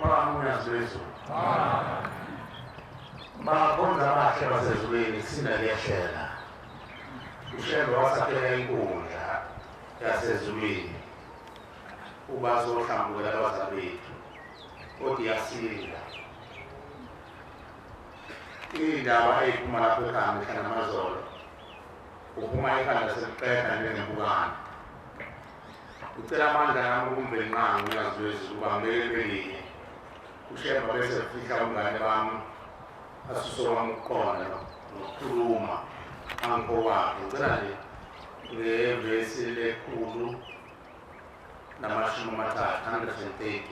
Maluphakama unyazi lwezulu. Bakhonza abahle basezulwini kusinda liyashela. UShembe wasakhela inkundla yasezulwini ubazohlambukela abazali bethu kodwa iyasinda. Iy'ndaba ey'phuma lapho ekhaya mihla namazolo uphuma ikhanda seliqeda njengempukane. Ucela amandla nami kuMvelinqangi uNyazi lwezulu uba ngibeke kwelinye uShembe bese kufihla umngane bami asuse wami ukuqonda nokukhuluma angipho kwakhe. Ngicela nje ngevesi 130, 130.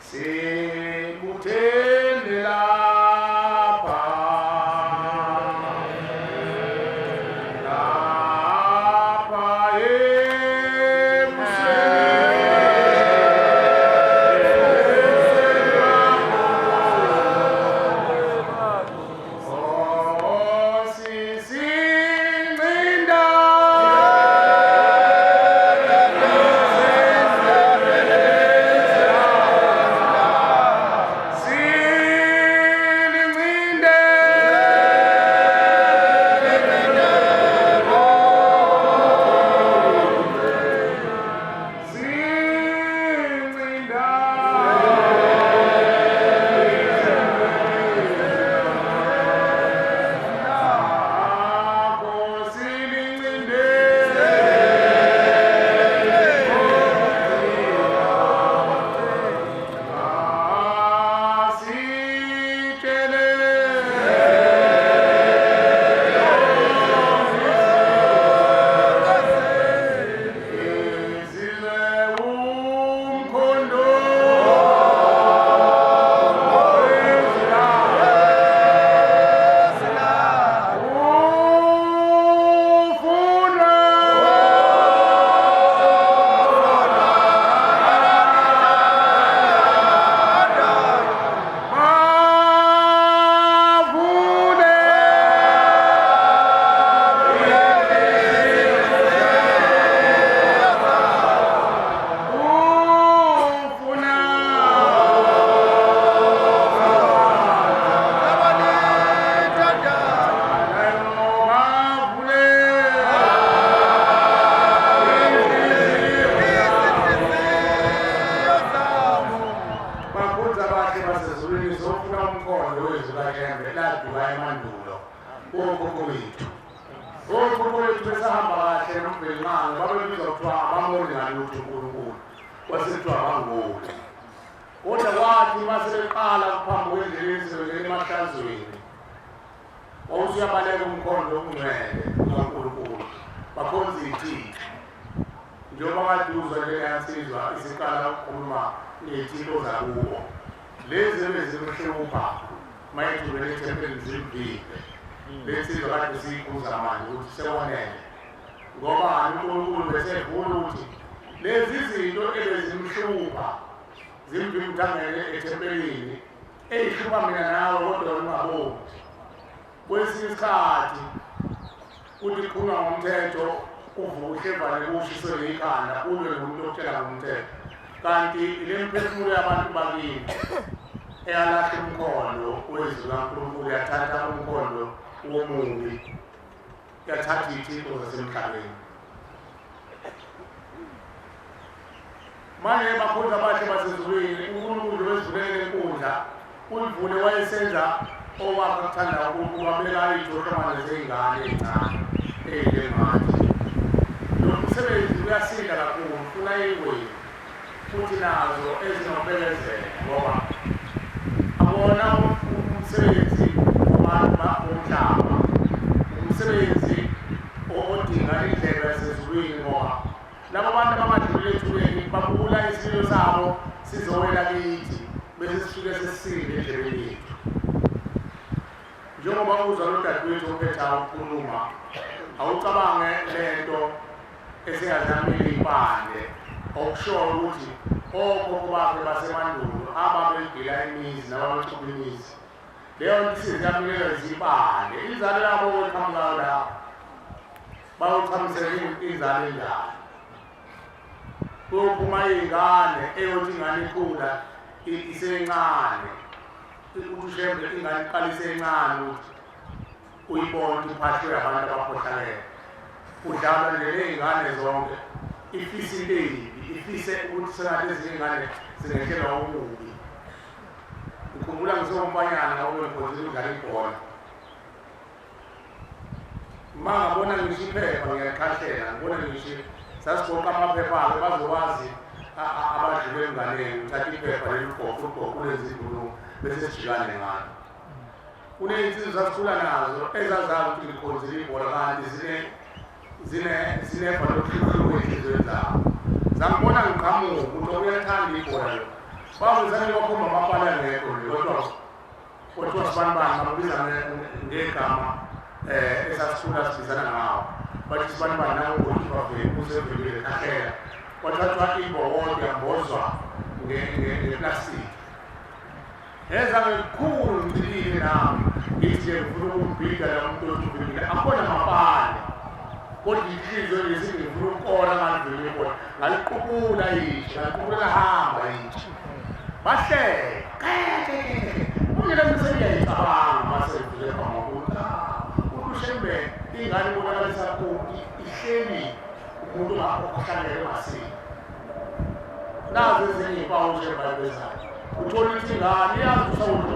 Sibuthene lapha lapha Bakhonzi abahle basezulwini sofuna umkhondo wezwi kaShembe laduka emandulo kokhokho bethu. Okhokho bethu besahamba kahle noMvelinqangi babebizwa kuthiwa abamoni ngalutho uNkulunkulu kwase kuthiwa abangoli. Kodwa kwathi uma sebeqala ukuphambuka endleleni sebengena emahlanzweni wawusuyabaleka umkhondo ongcwele kaNkulunkulu bakhonza iy'thixo. Njengoba kade uzwa nje leya nsizwa isiqala ukukhuluma ngey'thixo zakubo lezi ebezimhlupha mayithubele ethempelini zimvimbe. Le nsizwa kade siyikhuza manje ukuthi sekwanele ngoba uNkulunkulu besevula ukuthi lezi zinto ebezimhlupha zimvimba ukuthi angene ethempelini eyihlupha mina nawe kodwa ungaboni. Kwesinye isikhathi kuthi kukhulunywa ngomthetho uvuke uhlevane kushiswe ngekhanda ulwe nomuntu okutshela ngomthetho kanti ile miphefumulo yabantu bakini eyalahla umkhondo wezwi kaNkulunkulu yathatha umkhondo womubi yathatha iy'thixo zasemhlabeni. Manje bakhonzi abahle basezulwini, uNkulunkulu wezulele lenkundla uyivule wayesenza owakhe akuthanda uNkulunkulu wabeka iy'ntohlomane zey'ngane ey'ncane ey'njengathi. Lo msebenzi uyasinda kakhulu, ufuna ingwevu futhi nazo ezinokubekezela ngoba akona umsebenzi wabantu bomhlaba, umsebenzi odinga indlela yasezulwini ngoba Laba bantu abangadlulile ethubeni babukula isililo sabo sizowela kithi bese sifike sesisinde endlebeni yethu. Njengoba uzwa lo dadewethu ophetha ukukhuluma, awucabange lento eseyazamile impande okushoyo ukuthi okhokho bakhe basemandulo ababegila imizi nababecupha imizi leyo nto isize yamilelwa zimpande inzalo yabo oqhamukayo lapho bawuchamisela inzalo enjani. Kuyophuma iy'ngane eyothi ingane ikhula isencane ukuthi ushembe ingane iqala isencane ukuthi uyibona ukuthi uphahlwe abantu abakhohlakele. Kudlalwa nje ney'ngane zonke ifise into embi, ifise ukuthi sengathi ezinye iy'ngane zingehlelwa okubi. Ngikhumbula ngisewumfanyana ngoba ngikhonzile ukudlala ibhola. Uma ngabona ngisho iphepha ngiyalikhahlela, ngibona ngisho sasigoqa amaphepha-ke bazokwazi abadlule emnganeni, uthatha iphepha leli ugoqe ugoqe ulenze indulungu bese sijikane ngalo. Kuney'nsizwa sasikhula nazo ezazazi ukuthi ngikhonzile ibhola kanti zinefa lokuhluhluka ey'nhliziyweni zabo. Zangibona ngiqhamuka ukuthi uyathanda ibhola lo. Bangizane bakhomba amapali angekho nje kodwa Kuthiwa sibanibani bakubiza ngegama esasikhula sibizana ngawo. Bathi sibanibani nangu vele usevelile khahlela. Kwathathwa imbokodo yambozwa ngeplastiki. Ngeza ngelikhulu ngicikile nami ngithi nje ngifuna ukumbhida la muntu othi uvimbile akhona amapali kodwa inhliziyo nje sithi ngifuna ukukora ngalivimba ibhola ngaliqubula itshe ngaliqubula lahamba itshe bahleka ungena sengiyayicabanga mase ngivule khona ukuthi ushembe ingane ibonakalisa ihleli umuntu okhohlakele ongasile nazo ezinye iy'mpawu ushembe ayibezayo uthola ukuthi ingane iyazi usawuthi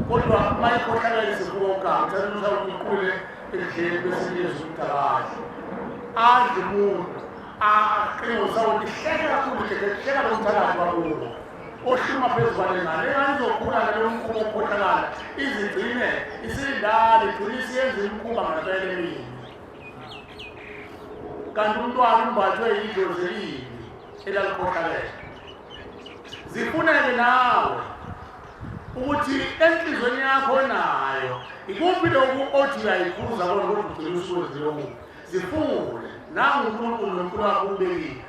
kodwa uma ikhohlakele isivuka uganga uthatha ukuthi usawuthi iqule ekudleni bese liyeza ukuthi akadle adle umuntu aqinisa ukuthi hleke kakhulu hleka lo mthakathi wakubo ohluma phezu kwale ngane ingane izokhula ngalo mkhuba okukhohlakala izigcine isindala igcine isiyenza imikhuba ngempela emibi kanti umntwana umbathwe yidlozi elibi elalikhohlakele zifuneke nawe ukuthi enhlizweni yakho nayo ikuphi lokhu othi uyayikhuza kona kodwa ugcina usukwenzile okubi zifune nangu uNkulunkulu nomkhulu wakho ubekile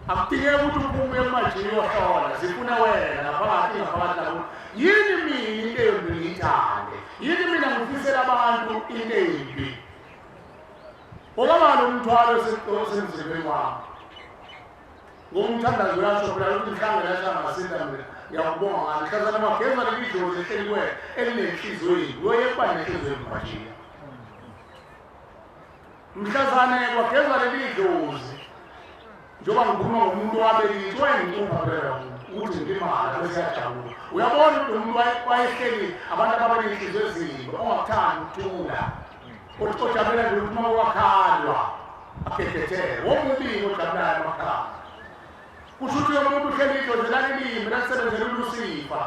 akudingeki ukuthi uphume emajini uyohlola zifune wena ngaphakathi ngaphakathi lakho yini mina into embi ngiyithande yini mina ngifisela abantu into embi ngoba lo mthwalo osemzimbeni wami Ngomthandazo uyasho phela ukuthi mhlawumbe lasha ngasinda mina ngiyakubonga ngani mhlazana mageza leli dlozi ehleli kuwena elinenhliziyo yini uyoye kuba nenhliziyo embajiya mhlazane kwagezwa leli dlozi njengoba ngikhuluma ngomuntu owabelithi wayengincupha phela ukuthi ngilimala bese yajabula uyabona ukuthi umuntu wayehleli abantu ababenenhliziyo ezimbi ongakuthandi ukuthula ojabulela nje ukuthi uma kwakhalwa agegetheke womubi ojabulayo emakhaya kusho ukuthi umuntu uhleli idlozi lalilimi lalisebenzela ulusifa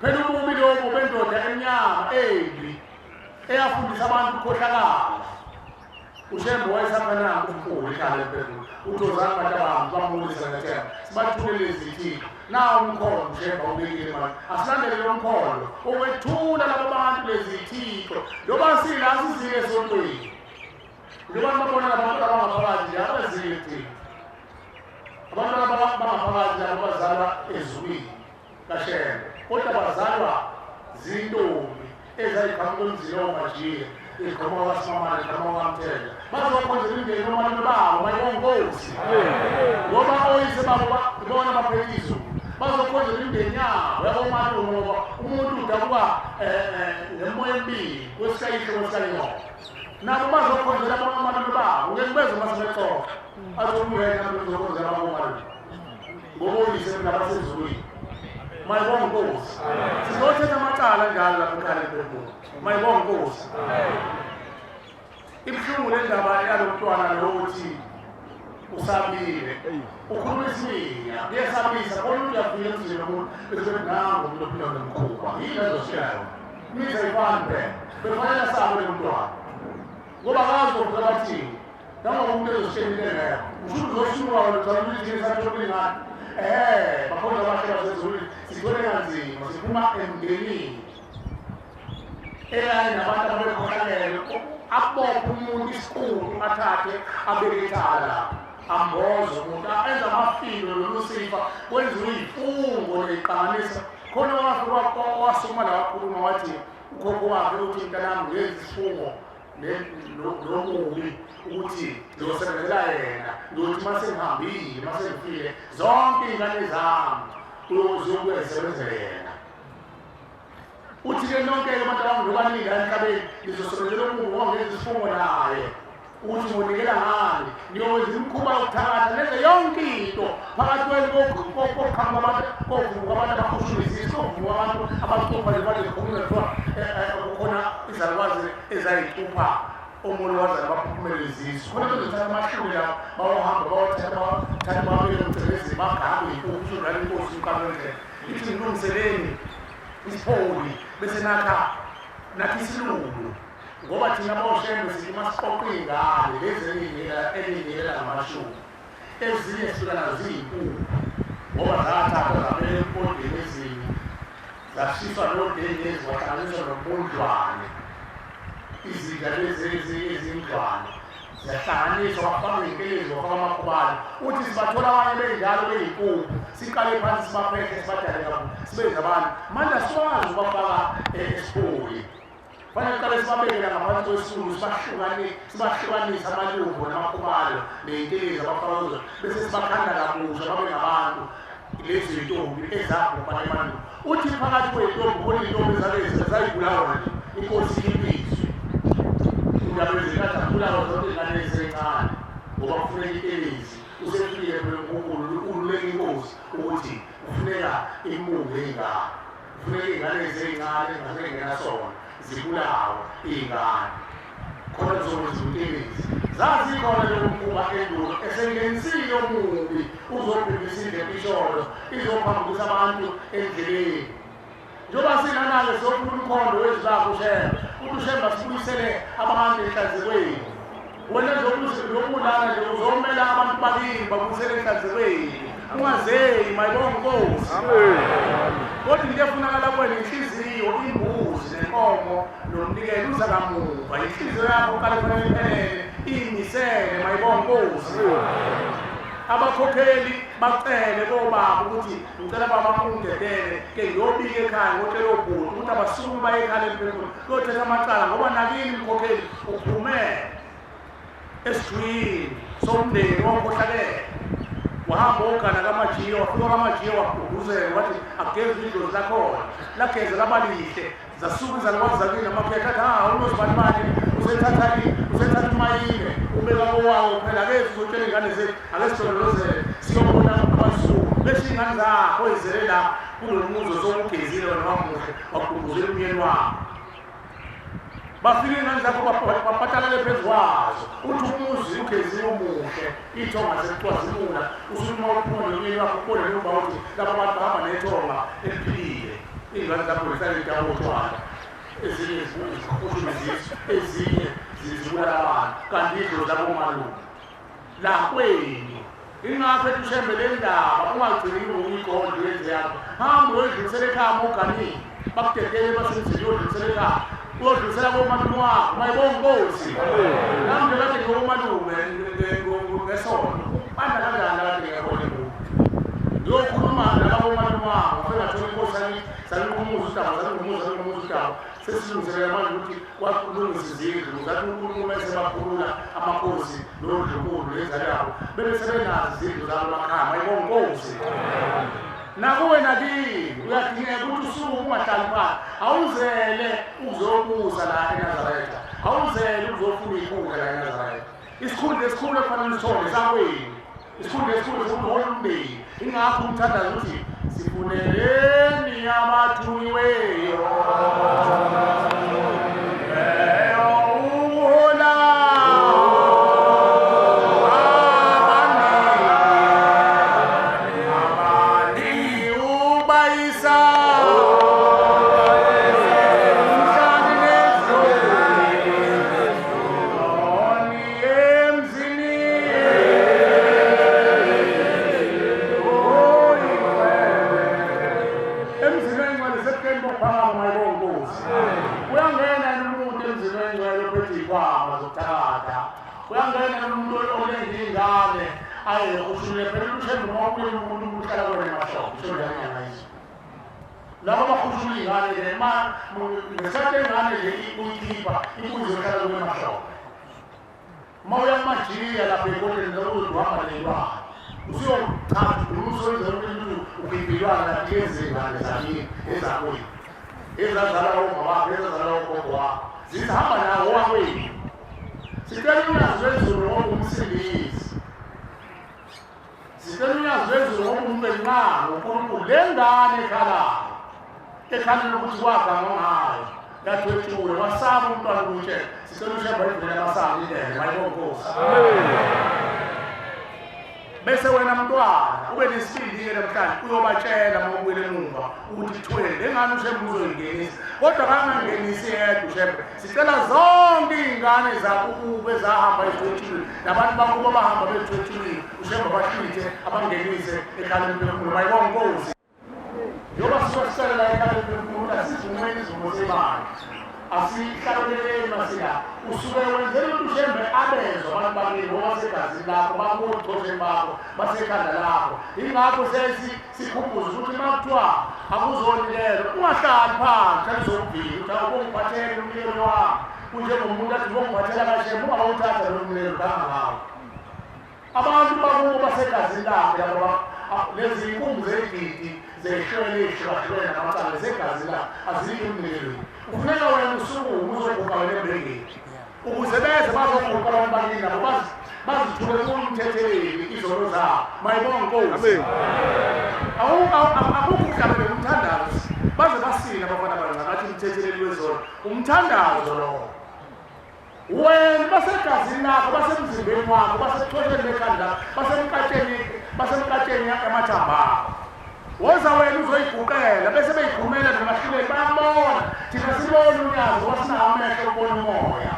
phela ububi lobu bendoda emnyama embi eyafundisa abantu ukukhohlakala ushembe wayesaphananga umkhulu ihlala eliphezulu uthozani abantu abami bamulisa ngethemba sibathulele izithixo nawo umkhondo ushembe awubekile manje asilandele lo mkhondo ukwethula laba bantu lezithixo njengoba sila sizile esontweni Njengoba nibabona labantu abangaphakathi nje abazile thina. Abantu abangaphakathi laba bazalwa ezulwini kaShembe, kodwa bazalwa zintombi ezayiqhamuka emzini omajiye iqhamuka kwaSimamane iqhamuka kwaMthethwa bazokhonzela imindeni omalume babo bayonkosi ngoba oyise babo ibona baphethe izulu bazokhonzela imindeni yabo yabomalume ngoba umuntu udabuka ngemoya emibili kwesikayihlo kwesikayihlo nabo bazokhonzela abomalume babo ngeke bezwe uma sebexoxa athi umngena uzokhonzela abomalume ngoba oyise mina basezulwini mayibonga inkosi sizothetha amacala njalo lapho ekhaya lempembulo mayibonga inkosi ibuhlungu le ndaba yalo mntwana lo uthi usabile ukhuluma isiminya kuyesabisa khona umuntu uyafika emzini womuntu bese bethi nangu umuntu ophila nomkhuba yini ezoshiya yona imizi ayifani phela befanele asabe lo mntwana ngoba akazi kokuthi abathini noma umuntu ezositshela into engekho usho ukuthi uzosuka wena ucabanga ukuthi thina sathola ingane ehe bakhona abahle basezulwini sithwele kanzima siphuma emndenini eyaye nabantu ababekhohlakele abophe umuntu isikhulu athathe abeke icala lapho amboze umuntu enza amafilo lolusifa kwenziwe iy'fungo neyiqanganisa khona wafika wasukuma la wakhuluma wathi ukhokho wakhe uthi mntanami ngenza isifungo nomubi ukuthi ngiyosebenzela yena, ngiyothi uma sengihambile, uma sengifile, zonke iy'ngane zami uyobuya zisebenzele yena. Uthi-ke nonke-ke abantu abami njengoba ningi la emhlabeni nizosebenzela omubi ngoba ngenza isifungo naye ukuthi ngonikela ngani, niyokwenza imikhuba yokuthakatha nenze yonke into phakathi kwenu koqhamuka abantu, kovuka abantu abakhushula izisu, kovuka abantu abacupha nje bathi zikhulunywa kuthiwa kukhona izalukwazi ezayicupha omolokazana baphuphumele izisu. Khona bezothatha amashumi la bawohamba bawathatha bawathatha bawabeke emgcebezini bagabe inkukhu usudlala inkosi umqalo wendlela ithi ngilungiseleni isipholi bese nakha nakha isilulu ngoba thina boshembe sithi masiqoqa iy'ngane lezi eniy'nikela ngamashumi ezinye sifika nazo ziyinkukhu ngoba zathathwa zabela empondeni ezinye zashiswa nodengezi kwahlanganiswa nombundlwane izinja lezi ezindlwane ziyahlanganiswa kwafakwa iy'ntelezi kwafakwa amakhubalo uthi sibathola abanye benjalo beyinkukhu siqale phansi sibaphehle sibadale kakhulu sibenze abantu manje asikwazi ukubafaka esipholi fanele kuqale sibabekela ngaphansi kwesulu sibahlukanise amalumbo namakhubalo ney'ntelezi abafaka kuzo bese sibakhanda kabusha babe ngabantu lezi zintombi ezabhubha emandulo uthi phakathi kwey'ntombi khona iy'ntombi ezayibulawa nje inkosi ikhiphiswe indaba ezikathi akubulawa zonke iy'ngane ezisencane ngoba kufuneka intelezi usefikile phela uNkulunkulu ululeka inkosi ukuthi kufuneka imunge iy'ngane kufuneka iy'ngane ezisencane ezingena sona zibulawe iy'ngane khona kuzokwenza umsebenzi zazikhona leyo mkhuba endulo esengenisile omubi uzobhubhisa indlempisholo izophambukisa abantu endleleni njengoba singanake siyofuna umkhondo wezwi lakho ushembe uthi ushembe asibuyisele abantu enhlanzekweni wena njengoba nje uzomela abantu bakini babuyisele enhlanzekweni ungazeyi mayibonga inkosi kodwa into efunakala kuwena inhliziyo imbuzi nenkomo nomnikelo uza kamuva inhliziyo yakho uqale kufanele iphelele iyimisele mayibonga inkosi abakhokheli bacele kobaba ukuthi ngicela baba ungidedele ke ngiyobika ekhaya ngotshela obhuti ukuthi abasukume baye ekhaya emphefumulo kuyothetha amacala ngoba nakini mkhokheli uphume esijwini somndeni wakhohlakele wahamba wogana kamajiya wafika kamajiya wagqugquzela wathi akugeze idlozi lakhona lageza laba lihle zasuka izalukwazi zakini amakhehla athi ha unozibanibani usethatha usethatha umayile ubeka kowawo phela ake sizotshela iy'ngane zethu ake sidololozele siyobona abazukulu besho iy'ngane zakho ezele la kulo muzi osowugezile wena wamuhle wagqugquzela umyeni wakho bafike iy'ngane zakho bapatalale phezu kwazo uthi umuzi ugeziwe omuhle ithonga sekucwazimula usuthi uma uphuma nomyeni wakho ubone nomba uthi laba bantu bahamba nethonga eliphilile iy'ngane zakho zihlale idaba otshwala ezinye zikhushula izisu ezinye zibulala abantu kanti idlozi labomalume lakwenu ingakho ethi ushembe le ndaba ungagcini ngokuyiqonda uyenze yakho hamba uyodlulisela ekhaya uma uganile bakudedele basemzini uyodlulisela ekhaya uyodlulisela komalume wakho mayibonga inkosi nami nje kade ngikomalume ngesonto banda kanjani kade ngiyakhona ekubo ngiyokhuluma nalabomalume wakho ngifike ngathola inkosi salukhumuza udaba salukhumuza salukhumuza udaba sesilungiselela manje ukuthi kwalungisa izindlu zathi uNkulunkulu uma esebakhulula amakhosi nondlunkulu nenzalo yabo bebe sebenazo izindlu zabo emakhaya mayibonga inkosi nakuwe nakini uyadingeka ukuthi usuke ungahlali phansi awuzele ukuzobusa la eNazaretha awuzele ukuzofuna iy'khundla la eNazaretha isikhundla esikhulu ekufanele usithole sakwenu isikhundla esikhulu sokuthi uhola umndeni ingakho umthandazo ukuthi sifuneleni abathunyiweyo ukuhola abani ubayisa umhlali Emzini oyingcwele sekutheni bokuphakama mayibonga inkosi. Uyangena yini umuntu emzini oyingcwele ophethe iy'khwama zokuthakatha? Uyangena yini umuntu olenga iy'ngane aye ushule phela ushembe uma ukhuluma umuntu uhlala kwena emashopha usho njalo inyanga izwe. Laba bakhushula iy'ngane-ke ngesikhathi engane nje uyikhipha ibuye izohlala kuwe emahlombe. Uma uya kumajiya lapha ey'koleni uzothi uhamba ney'lwane. Usuyochaza usuwenza yonke into ukhipha iy'lwane kanti ezingane zakini ezakwenu. Ezazalwa omama bakho, ezazalwa ogogo wakho. Zihamba nawo owakwenu. Sicela unyazi lwezulu ngoba umsindisi. Sicela unyazi lwezulu ngoba umbenqanga uNkulunkulu. Le ngane ekhalayo ekhalela ukuthi kwagangwa ngayo yathwetshulwe wasaba umntwana ukuyitshela. Sicela ushemba ivulele amasango ingene mayibonge Nkosi. Bese wena mntwana ube nesibindi-ke namhlanje uyobatshela uma ubuyele emuva ukuthi kuthiwe le ngane ushembe uzoyingenisa kodwa kangangenisi yedwa ushembe. Sicela zonke iy'ngane zakubo ezahamba ezithwetshulweni nabantu bakubo abahamba bethwetshulile ushembe abahlwithe abangenise ekhaya lemphefumulo mayibonge Nkosi. Njengoba sisosicela la ekhaya lemphefumulo asivumeni izivumo sebandla asihlabeleleni masila usuke wenzela ukuthi ushembe abezwa abantu bakini ngoba basegazini lakho bakubuchosheni bakho basekhanda lakho ingakho sikhumbuze ukuthi uma kuthiwa akuzonikelwa ungahlali phansi hlala uzokuvika ukuthi awubongiphathele umnikelo wami kunjengomuntu athi ubongiphathela kashembe ungabawuthatha lo mnikelo ganga ngawo. Abantu bakubo basegazini lakhe laba lezi inkumbi zey'gidi zey'hlwele ey'hlukahlukene namacala zegazi lakhe azikho emnikelweni. Kufuneka wena usukume uzoguqa wena embengeni ukuze beze bazoguqa abantu bakini nabo bazithule kumthetheleli izono zabo. Mayibonge Nkosi. Akukho ukuhlabela umthandazo baze basile abafana abancane bathi umthetheleli wezono umthandazo lowo. Wena basegazini lakho, basemzimbeni wakho, basebuchosheni bekhanda, basemkatsheni, basemkatsheni yamathambo akho. Woza wena uzoyiguqela bese beyikhulumela namahluleli bayabona. Thina sibona unyazi ngoba sinawo amehlo okubona umoya.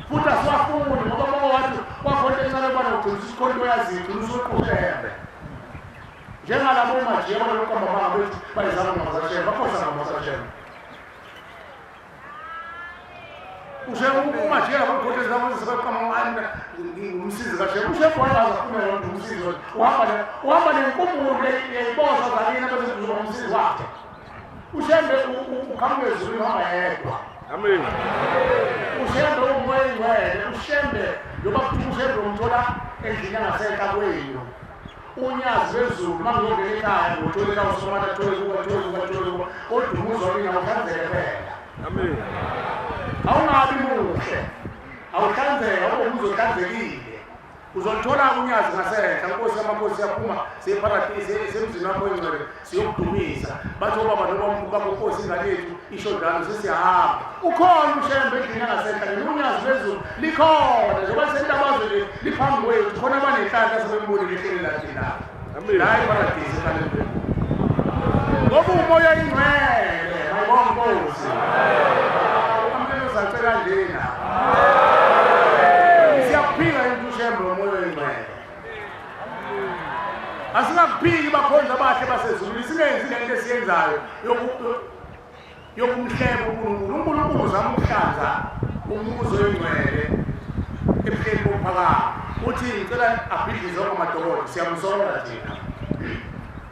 Futhi asiwafuni ngoba uma wathi wakhonto encane kubana ugcina ususikhonto oyaziyo ugcina usuqushembe. Njengalabo majiya balokhu amabanga bethi bayizama ngamaSashembe, bakhosa ngamaSashembe. Ushe umajela ngokhotheza zabo sebeqhamuka ngumsizi kashe ushe wayazi afuna yona umsizi uhamba uhamba nenkumbulo yeyiboshwa zakini bese kuzoba umsizi wakhe. Ushembe uqhamuka ezulwini uhamba yedwa. Amen. Ushembe umoya ingcwele ushembe njengoba kuthiwa ushembe umthola endlini yangasenhla kwenu. Unyazi lwezulu uma ngiyongena ekhaya ngothola ekhaya usomata thole kuba thole kuba thole kuba kodwa umuzwa mina awuhlanzeke phela. Amen. Awungabi muhle. Awuhlanzeke awube umuzi ohlanzekile. Uzolithola unyazi ngasenhla Nkosi yamakhosi yaphuma siyeparadisi semzini wakho engcwele siyokudumisa. Bathi obaba nobamkhulu bakho Nkosi ingane yethu isho njalo sesiyahamba. Ukhona ushembe endlini yangasenhla lena unyazi lwezulu likhona njengoba lisentabazwe nje liphambi kwethu khona abanenhlanhla sebembonile ehleli lathi la. Amen. La eparadisi ekhaya. Ngoba umoya ingcwele mayibonge Nkosi. Amele uzacela njena. Siyakuphika into ushembe umoya oyingcwele. Asingakuphiki bakhonzi abahle basezulwini singenzi lento esiyenzayo yokumhleba uNkulunkulu. UNkulunkulu uzama ukuhlanza umuzi oyingcwele ebuhleni bokuphakama. Uthi ngicela abhidlize onke amadokodo siyamsola thina.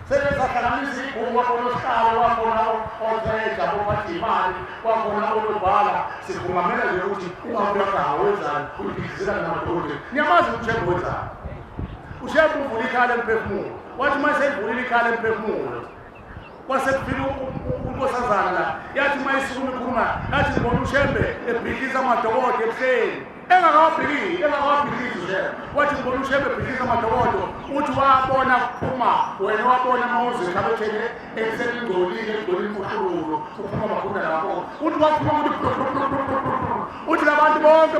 Sebesahlanganisa ibhuku kwakhona osihlalo kwakhona othreja bophatha imali kwakhona onobhala sikhungamela nje ukuthi ungabe uyaganga wenzani uyibhidlizela namadokodo. Niyamazi uMshembe wenzani? Ushembe uvula ikhala lemphefumulo. Wathi uma esevulile ikhala lemphefumulo kwase kufika unkosazana la yathi uma isukuma ikhuluma yathi ngibona ushembe ebhidliza amadokodo ebuhleni engakawabhidlizi engakawabhidlizi ushembe wathi ngibona ushembe ebhidliza amadokodo uthi wabona kuphuma wena wabona uma uze ekhabetheni eliselingcolile ligcwele imfuhlululo kuphuma amakhunda lapho uthi waphuma ukuthi uthi labantu bonke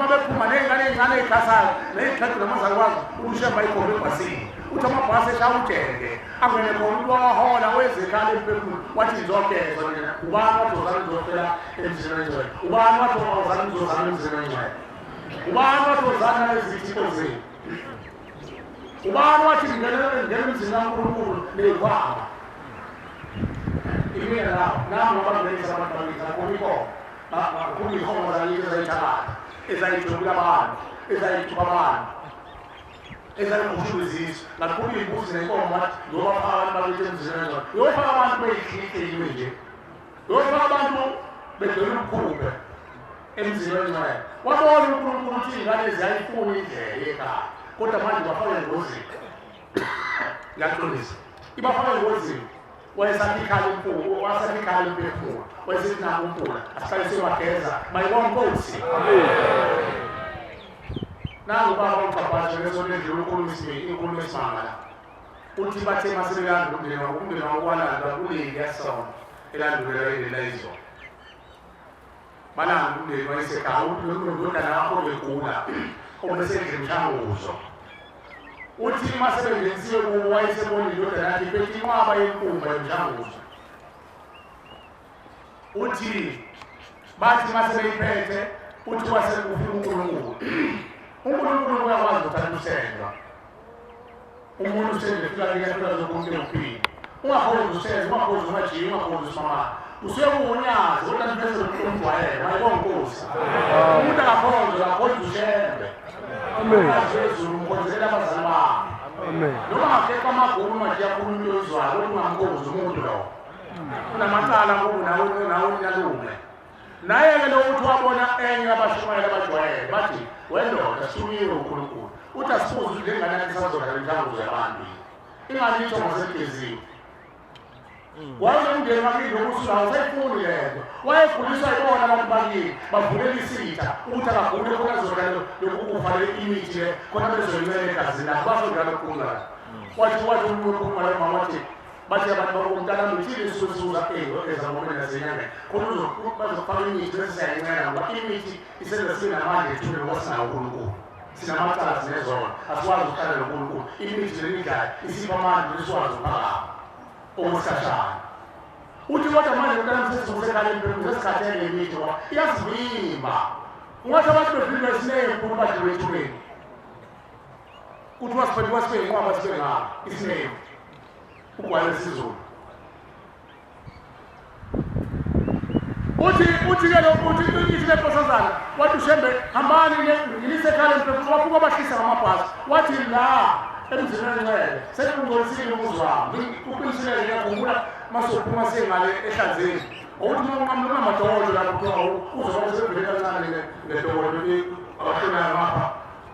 mabephuma ney'ngane ey'ncane ey'khasayo ney'qheqhe namazakwazi ukuthi ushembe ayikhombe ebhasini uthi amabhasi eshaya ujenge angene khona umuntu wawahola wezekhala emphefumulo wathi ngizogezwa mina ubani wathi wozani ngizofela emzini oyingcwele ubani wathi wozani ngizozana emzini oyingcwele ubani wathi wozani nalezithixo zenu ubani wathi ngingena emzini kaNkulunkulu ney'khwama imina lawo nami ngabangenisa abantu bakithi akhona inkomo akhona iy'nkomo zakithi ezayithakatha ezayithwebula abantu ezayithuka abantu. Ezalikhushuka izisu, ngaqhuba iy'mbuzi nenkomo wathi ngiyobafaka abantu bakithi emzini wengcwele. Uyofaka abantu beyihlihleliwe nje. Uyofaka abantu begcwele ubukhumbe emzini wengcwele. Wabona uNkulunkulu ukuthi iy'ngane ziyayifuna indlela yekhaya, kodwa manje bafake engozini. Ngiyaxolisa. Ibafake engozini. Wayesakha ikhala impuku, wasakha ikhala imphefumulo. Wayesethi naku umfula, asiqale siyobageza. Mayibonge Nkosi. Amen. Nangu ubaba uGqabhashe ngesonto edlule ukhuluma inkulumo esimanga la. Uthi bathe masebelanda umndeni wabo, umndeni wabo walandwa kuleli yasonto elandulela ilela izolo. Balanda umndeni wayesekhaya, ndodana wakho begula, obesedla imishanguzo. Uthi uma sebengenisiwe kuwo wayesebona indodana yakhe iphethe inqwaba yenkumba yomshanguzo. Uthi bathi uma sebeyiphethe uthi kwase kufika uNkulunkulu. UNkulunkulu uyakwazi ukuthatha usendwa. Umuntu usendwe fika kuyafika zokumuntu ewuphila. Ungakhonzi usendwe, ungakhonzi umajiyi, ungakhonzi usimamane. Usuke kuwunyazi kodwa bese umjwayele, mayibonga inkosi. Umuntu akakhonzwe, akakhonzi ushembe. Amen. Phezulu ngikhonzela abazali bami. Amen. Noma ngakekho amagulu manje yakhuluma into oyizwayo kodwa ungamkhonzi umuntu lowo. Unamacala kubo nawe nawe unyalume. Naye-ke lo uthi wabona enye yabashumayela abajwayele bathi wendoda sithumiwe uNkulunkulu. Uthi asibuze ukuthi le ngane yakhe isazodlala imishanguzo yabantu yini. Ingane ithongo seligeziwe. Waze umndeni wakini lokuthi awusayifuni le nto. Wayeguliswa yibona abantu bakini, bavulela isitha ukuthi akagule khona azodla lokhu kufa le imithi le khona bezoyincela egazini lakhe. Basho njalo ukukhuluma la. Wathi umuntu okhuluma la mama wathi bathi abantu bakumntana uthini isusuza ezangomeni nasenyangeni khona bazokufaka imithi bese siyayincela ngoba imithi isenza sibe namandla ethuneni ngoba sinawo uNkulunkulu. Sinamacala sinezono, asikwazi ukuhlala noNkulunkulu. Imithi lemidlalo isipha amandla ukuthi sikwazi ukuphakama okwesikhashana. Uthi kodwa manje mntana sesizosekhala empilweni sesikhathele imithi ngoba iyasivimba. Ungathi abantu bevinjwa isinembu badliwe ethuneni. Kuthiwa siphenduka sibe yinqwaba sibe ngapha isinembu. Ugwayi wesiZulu. Uthi uthi-ke lo uthi ithi le nkosazana wathi ushembe hambani nginise ekhaya mphefumulo wafika wabahlisa ngamabhasi wathi la emzini engcwele sekungcolisile umuzi wami uqinisile ngiyakhumbula masophuma sengale ehlanzeni ukuthi uma unqamula unamadokodo lapho kuthiwa uzoba usevele kancane ngedokodo abahlonayo ngapha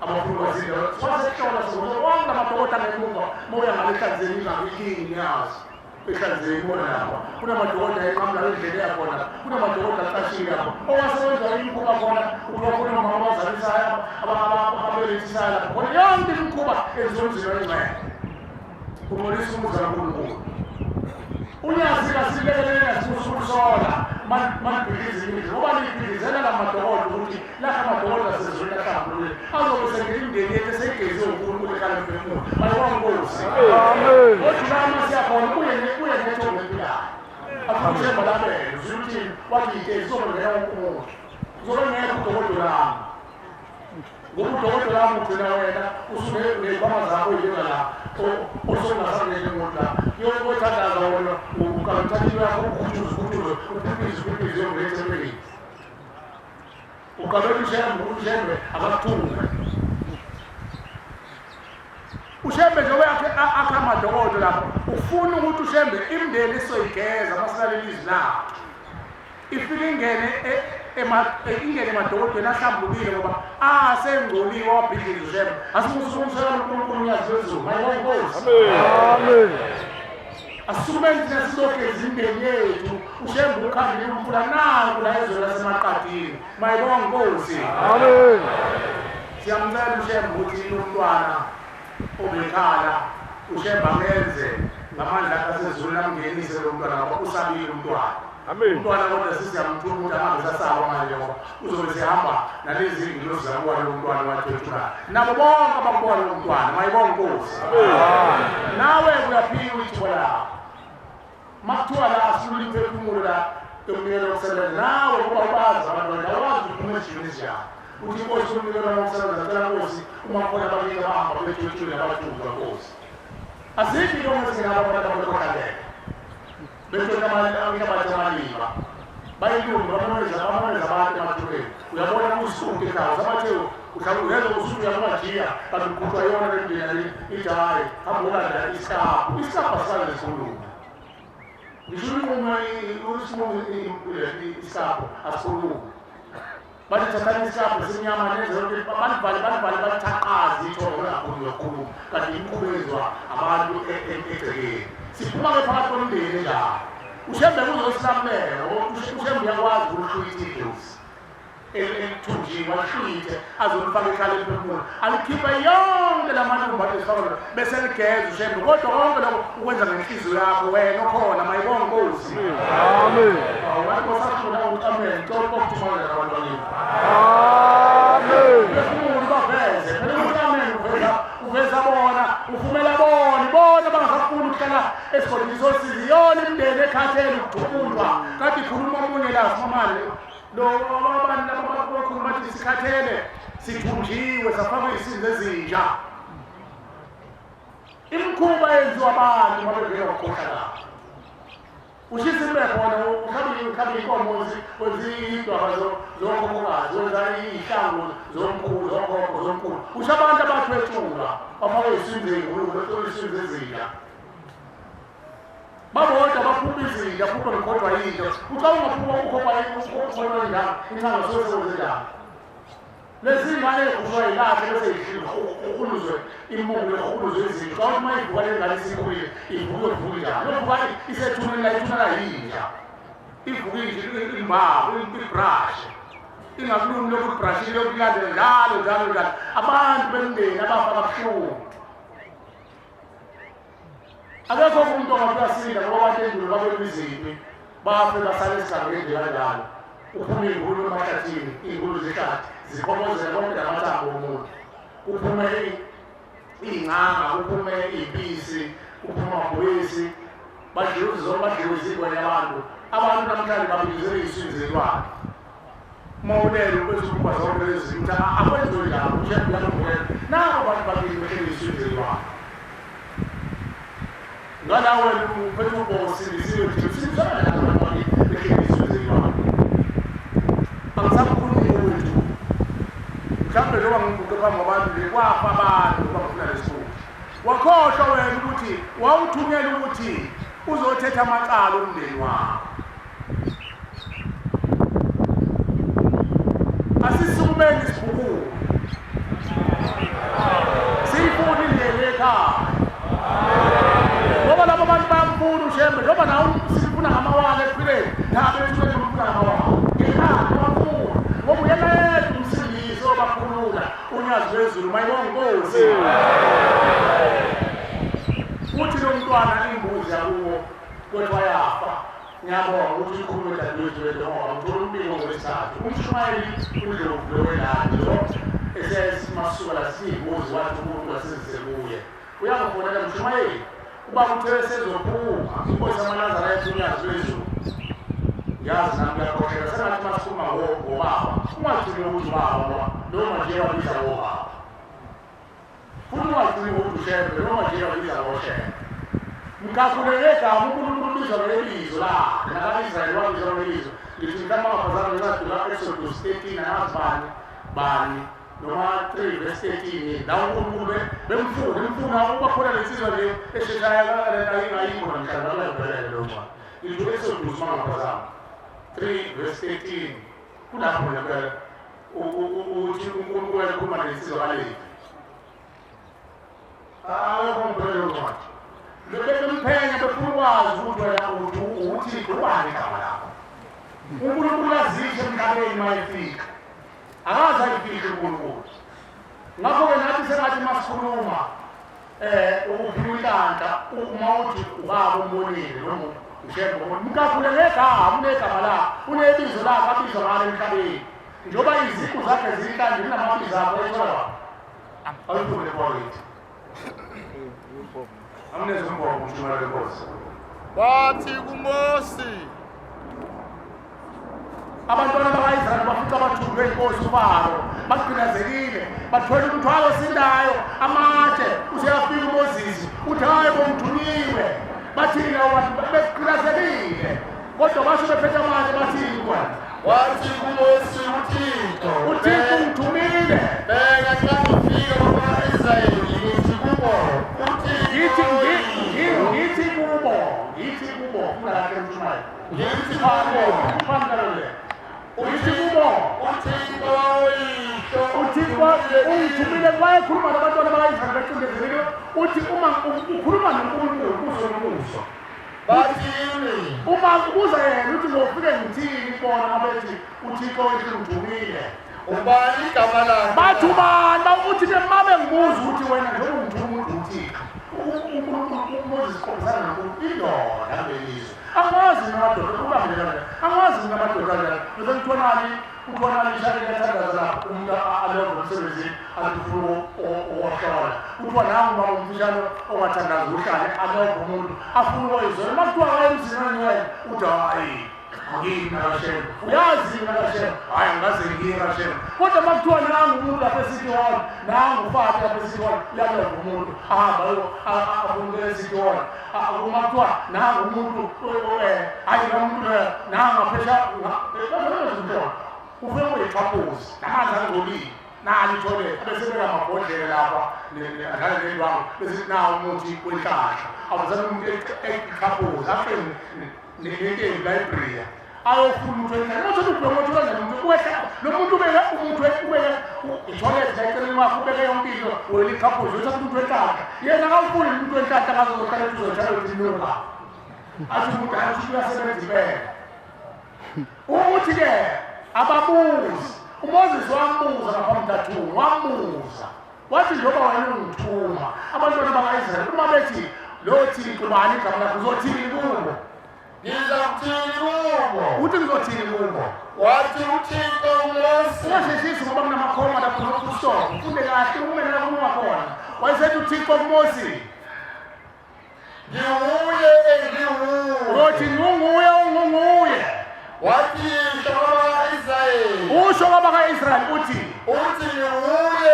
abafuna ukwazinda wasehlola sibona wonke amadokodo angemuva uma uya ngale ehlanzeni ingakuyini ngiyazi ehlanzeni bona lapha kunamadokoda enqamula endlela yakhona kunamadokoda aqashile lapho owasewenza imikhuba khona kuthiwa khona omama abazalisayo ababelethisayo lapho khona yonke imikhuba enziwa emzini wengcwele ungcolisa umuzi kaNkulunkulu unyazi kasilekelela simusukusola manibhidliza imizi ngoba nibhidlizela la madokoda ukuthi Lakha amadokodo asezulwini ahlambulukile azobe sengena imindeni yethu eseyigeze uNkulunkulu ekhala mphefumulo. Bayibonga Nkosi. Amen. Kodwa uma siyakhona kuye kuye ngethongo empilano. Afuna uthemba labele uzwe uthini wathi yitezi uzobe ngena wonke umuntu. Uzobe ngekho udokodo lami. Ngoba udokodo lami ugcina wena usuney'khwama zakho uyibeka la osungasangeni umuntu la. Kuyothandaza wena uqala uthatha into yakho ukhuthuze ukhuthuze uphiphize uphiphize uyongena ethempelini. Uqabela uShembe ukuthi uShembe akakuthume. UShembe njengoba yakhe akha amadokodo lapho ufuna ukuthi uShembe imndeni isoyigeza masilalela izwi lakhe. Ifike ingene ingene emadokodweni ahlambulukile ngoba asengcoliwe wabhidliza uShembe. Asimusukumsela uNkulunkulu uNyazi lwezulu. Mayibonge Nkosi. Amen. Asukumeni thina sizogeza imindeni yethu uShembe ukhambile umfula nanku la ezweni lasemaqadini. Mayibonge Nkosi. Amen. Siyamcela uShembe ukuthi umntwana obekhala uShembe amenze ngamandla akhe asezulwini amngenise lo mntwana ngoba usabile umntwana. Amen. Umntwana kodwa sesiyamthuma ukuthi angabe sasaba manje ngoba uzobe sehamba nalezi ngilosi zakuwa lo mntwana wathwethula. Nabo bonke abakubuka lo mntwana mayibonge Nkosi. Nawe uyaphiwa ithuba lakho. Makuthiwa la asilula imphefumulo la yomnikelo wokusebenza nawe ngoba ubazi abantwana awazi ukuthi uphuma ejimini ezinjani. Uthi inkosi umnikelo wokusebenza cela Nkosi uma khona abanye abahamba bethwethule nabathunjwa Nkosi. Azikho inkomo ezingenabo abantu abakhohlakele. Bethwetha inhlabathi amaliba. Bayilungu bamemeza bamemeza abantu emathuneni. Uyabona usuku ekhaya sabathe Mhlawumbe ungeke usuke uyamajiya kanti uqhutshwa yona le ndlela le ithi hhayi hamba ulanda isikabhu. Isikabhu asikaze sikhulume. Ngisho inqumo isinqumo isikabhu asikhulumi. Bathi thathani isikabhu esimnyama nenze yonke balivale balivale balithaqaze ithongo bengakhoni nokukhuluma kanti imikhuba eyenziwa abantu egcekeni. Siphuma-ke phakathi komndeni enjalo. Ushembe kuzosilamulela ngoba uShembe uyakwazi ukuhlwitha idlozi. Elithunjiwe alishwithe azolifaka ikhala eliphefumulo alikhiphe yonke la malumba ade lona bese ligeza ushembe kodwa konke lokho ukwenza ngenhliziyo yakho wena okhona mayibonge inkosi. Amen. Wathi basashona ukuthi amen cela ukuthumela abantu bakini. Amen. Phefumulo baveze phela ukuthi amen uveza uveza bona uvumela bona bona bangasafuni ukuhlala esigodini sosizi yona imindeni ekhathele ukuthukulwa kade ikhuluma omunye la simamane Lo abantu laba bakhuluma bathi sikhathele sithunjiwe safakwa izinto ezintsha. Imikhuba yenziwa abantu uma bevela ukukhohlakala. Ushisa impepho wena ukhabe inkomo wenza iy'dwaba zokhokhokazi wenza iy'hlangu zomkhulu zokhokho zomkhulu. Usho abantu abathwetshulwa bafakwe izinto ey'ngulube befakwe izinto ezintsha. Babodwa baphupha izinja, phupha ngikhohlwa yinto. Uca ungaphupha ukhokha ukhohlwa inja, inhlanga suke sekwenze njani? Lezi ngane ey'khushwa yilahle bese ihluluzwe imungu lehuluzwe izinto. Xa uthi uma ivuka le ngane isikhulile, ivuka iyovuka njani? Iyovuka isethuneni la ithuna layinja. Ivuka inja imbabu, ibrashe. Ingakulumi lokhu ibrashile yokulandela njalo njalo njalo. Abantu bemndeni abafa kabuhlungu. Akekho umuntu ongathi uyasinda ngoba abantu endulo babelwa izimpi bafe basale esigangeni nje kanjalo. Kuphume iy'nkulu emahlathini, iy'nkulu zehlathi zikhobozela konke namathambo omuntu. Kuphume iy'ngcanga, kuphume iy'mpisi, kuphume amabhubesi, badliwe badliwe izingwenya abantu. Abantu namhlanje babizele iy'swini zelwane. Uma ulele ubese ukhupha zonke lezi zinto akwenziwe njalo ushembe uyakuvukela. Nabo abantu babili behleli iy'swini zelwane. Ngala wena uphethe ubongo usindisiwe nje usindiswe kanjani abantu bakini behleli iy'swini zelwane. Angisakhulumi ngokwethu. Mhlawumbe njengoba ngiguqe phambi kwabantu nje kwafa abantu ngoba ngifuna lesikhundla. Wakhohlwa wena ukuthi wawuthunyelwa ukuthi uzothetha amacala omndeni wakho. Asisukumeni sibhukule. Siyifuna indlela ekhaya. Ngoba laba bantu bayamfuna uShembe njengoba nawe sifuna ngamawala ekuphileni, nabo ethuleni bamfuna ngamawala. Ngekhaya bamfuna ngoba uyena yedwa umsindisi obakhulula unyazi lwezulu mayibonga inkosi. Uthi lo mntwana imbuzi yakuwo kwethiwa yafa. Ngiyabonga ukuthi uyikhulume dadewethu lento ngoba ngithola umbiko ngolwesithathu. Umshumayeli uNdlovu lo welandi lo esesimasuka la siyimbuzi wathi umuntu wasizise kuye. Uyangifonela mshumayeli ubaba uthe sezophuma inkosi yamaNazaretha unyazi lwezulu. Ngiyazi nami kuyakhohleka sengathi masikhuluma ngobaba ungagcini ukuthi ubaba ngoba noma nje wabiza ngobaba. Futhi ungagcini ngokuthi uShembe noma nje wabiza ngoShembe. Mkhakhule ngegama uNkulunkulu ubizwa ngebizo lakhe. Naka-Israyeli wabizwa ngebizo. Ngithi mhlawumbe angaphazana ngencwadi ka-Exodus 13 angazi bani bani noma 3 verse 13 la uNkulunkulu bemfuna emfuna uba khona lensizwa nje esheshayo ayikho namhlanje akuyangibhelela leyo ncwadi. Ngithi u-Exodus mangaphazama 3 verse 13 kulapho ngempela uthi uNkulunkulu ekhuluma nensizwa kaLevi. Akekho ngibheke leyo ncwadi. Bebemphenya befuna ukwazi ukuthi wena uthi uThixo ubani igama lakho. uNkulunkulu azisho emhlabeni uma efika. Akaze ayifihle uNkulunkulu. Ngakho-ke nathi sengathi uma sikhuluma uphiwa inhlanhla uma uthi ubaba umbonile noma uShembe umbonile. Mkakhule ngegama, unegama lakhe, unebizo lakhe abizwa ngalo emhlabeni. Njengoba iziqu zakhe zinhlanje kunamabizo akho ayithola wapi? Awuyifunde mfowethu. Amneze umbongo umshumayeli wenkosi. Wathi kuMose, Abantwana bakwa-Israyeli bafica abathunjwe inkosi uFaro, bagqilazekile, bathwele umthwalo osindayo, amatshe. Useyafika uMoses, uthi hayi bo ngithunyiwe. Bathini labo bantu begqilazekile, kodwa basho bephethe amatshe bathini kona? Wathi kuMose uThixo, uThixo ungithumile. Ngithi kubo, funda kahle mshumayeli. Ngithi kubo. Funda le. Uthi kubo, uThixo oyihlo uThixo ungithumile wayekhuluma nabantwana baka-Israyeli becindezelekile. Uthi uma ukhuluma noNkulunkulu ubuso nobuso. Bathini? Uma ubuza yena uthi ngofike ngithini kubona abethi uThixo wethu ungithumile. Ubani igama lakhe? Bathi ubani? Uthi ke mabe ngibuza ukuthi wena njengoba ungithuma uthi uThixo. UNkulunkulu uMoses uqondisana noNkulunkulu indoda kulelizwe. Angazi mina amadoda, ubambele kanjani? Angazi mina amadoda kanjani? Bese kuthiwa nani? Kuthiwa nani ishayela iyathandaza lapho umuntu alove emsebenzini athi ufuna ukuhlola. Kuthiwa nangu ubaba omfishane ongathandazi uhlale alove umuntu afuna ukoyizona. Uma kuthiwa akaye emzini ongcwele uthi hhayi angimi kaShembe. Uyazi mina kaShembe. Hhayi angikaze ngiye kaShembe. Kodwa uma kuthiwa nangu umuntu lapha eCity Hall, nangu uFati lapha eCity Hall, uyalova umuntu ahambe afuna ukuyela eCity Hall. Uma kuthiwa nangu umuntu hhayi lo muntu loyo nangu ngaphesheya ufike kuyixhaphozi namanzi angcolile nali ithoyilethi bese beka amabhodlela lapha adlale nendwangu bese nawo umuthi wenhlahla awuzame umuntu exhaphozi afe nentombi library ayofuna umuntu wenhlahla uma uthi ubheka uthola nje umuntu wehla lo muntu ubeke umuntu ubeke ithoyilethi la eceleni kwakhe ubeke yonke into wena ixhaphozi uthatha umuntu wenhlahla yena akawufuni umuntu wenhlahla akazoqala ukuthi uzotshala ukuthi nuka athi umuntu hayi usho uyasebenza impela Ukuthi-ke ababuzi uMoses wambuza ngaphambi kaThungu wambuza wathi njengoba wena ungithuma abantwana baka-Israyeli uma bethi lo Thixo ubani igama lakho uzothini kubo? Ngizakuthini kubo? Uthi ngizothini kubo? Wathi uThixo kuMose, Ungasheshisi ngoba kunamakhoma lapho nokusitoko ufunde kahle ume lapho ungakhona. Wayesethi uThixo kuMose Nginguye enginguye. Uyothi nginguye ongunguye. Wathi yisho kwabaka-Israyeli. Usho kwabaka-Israyeli uthi. Uthi nginguye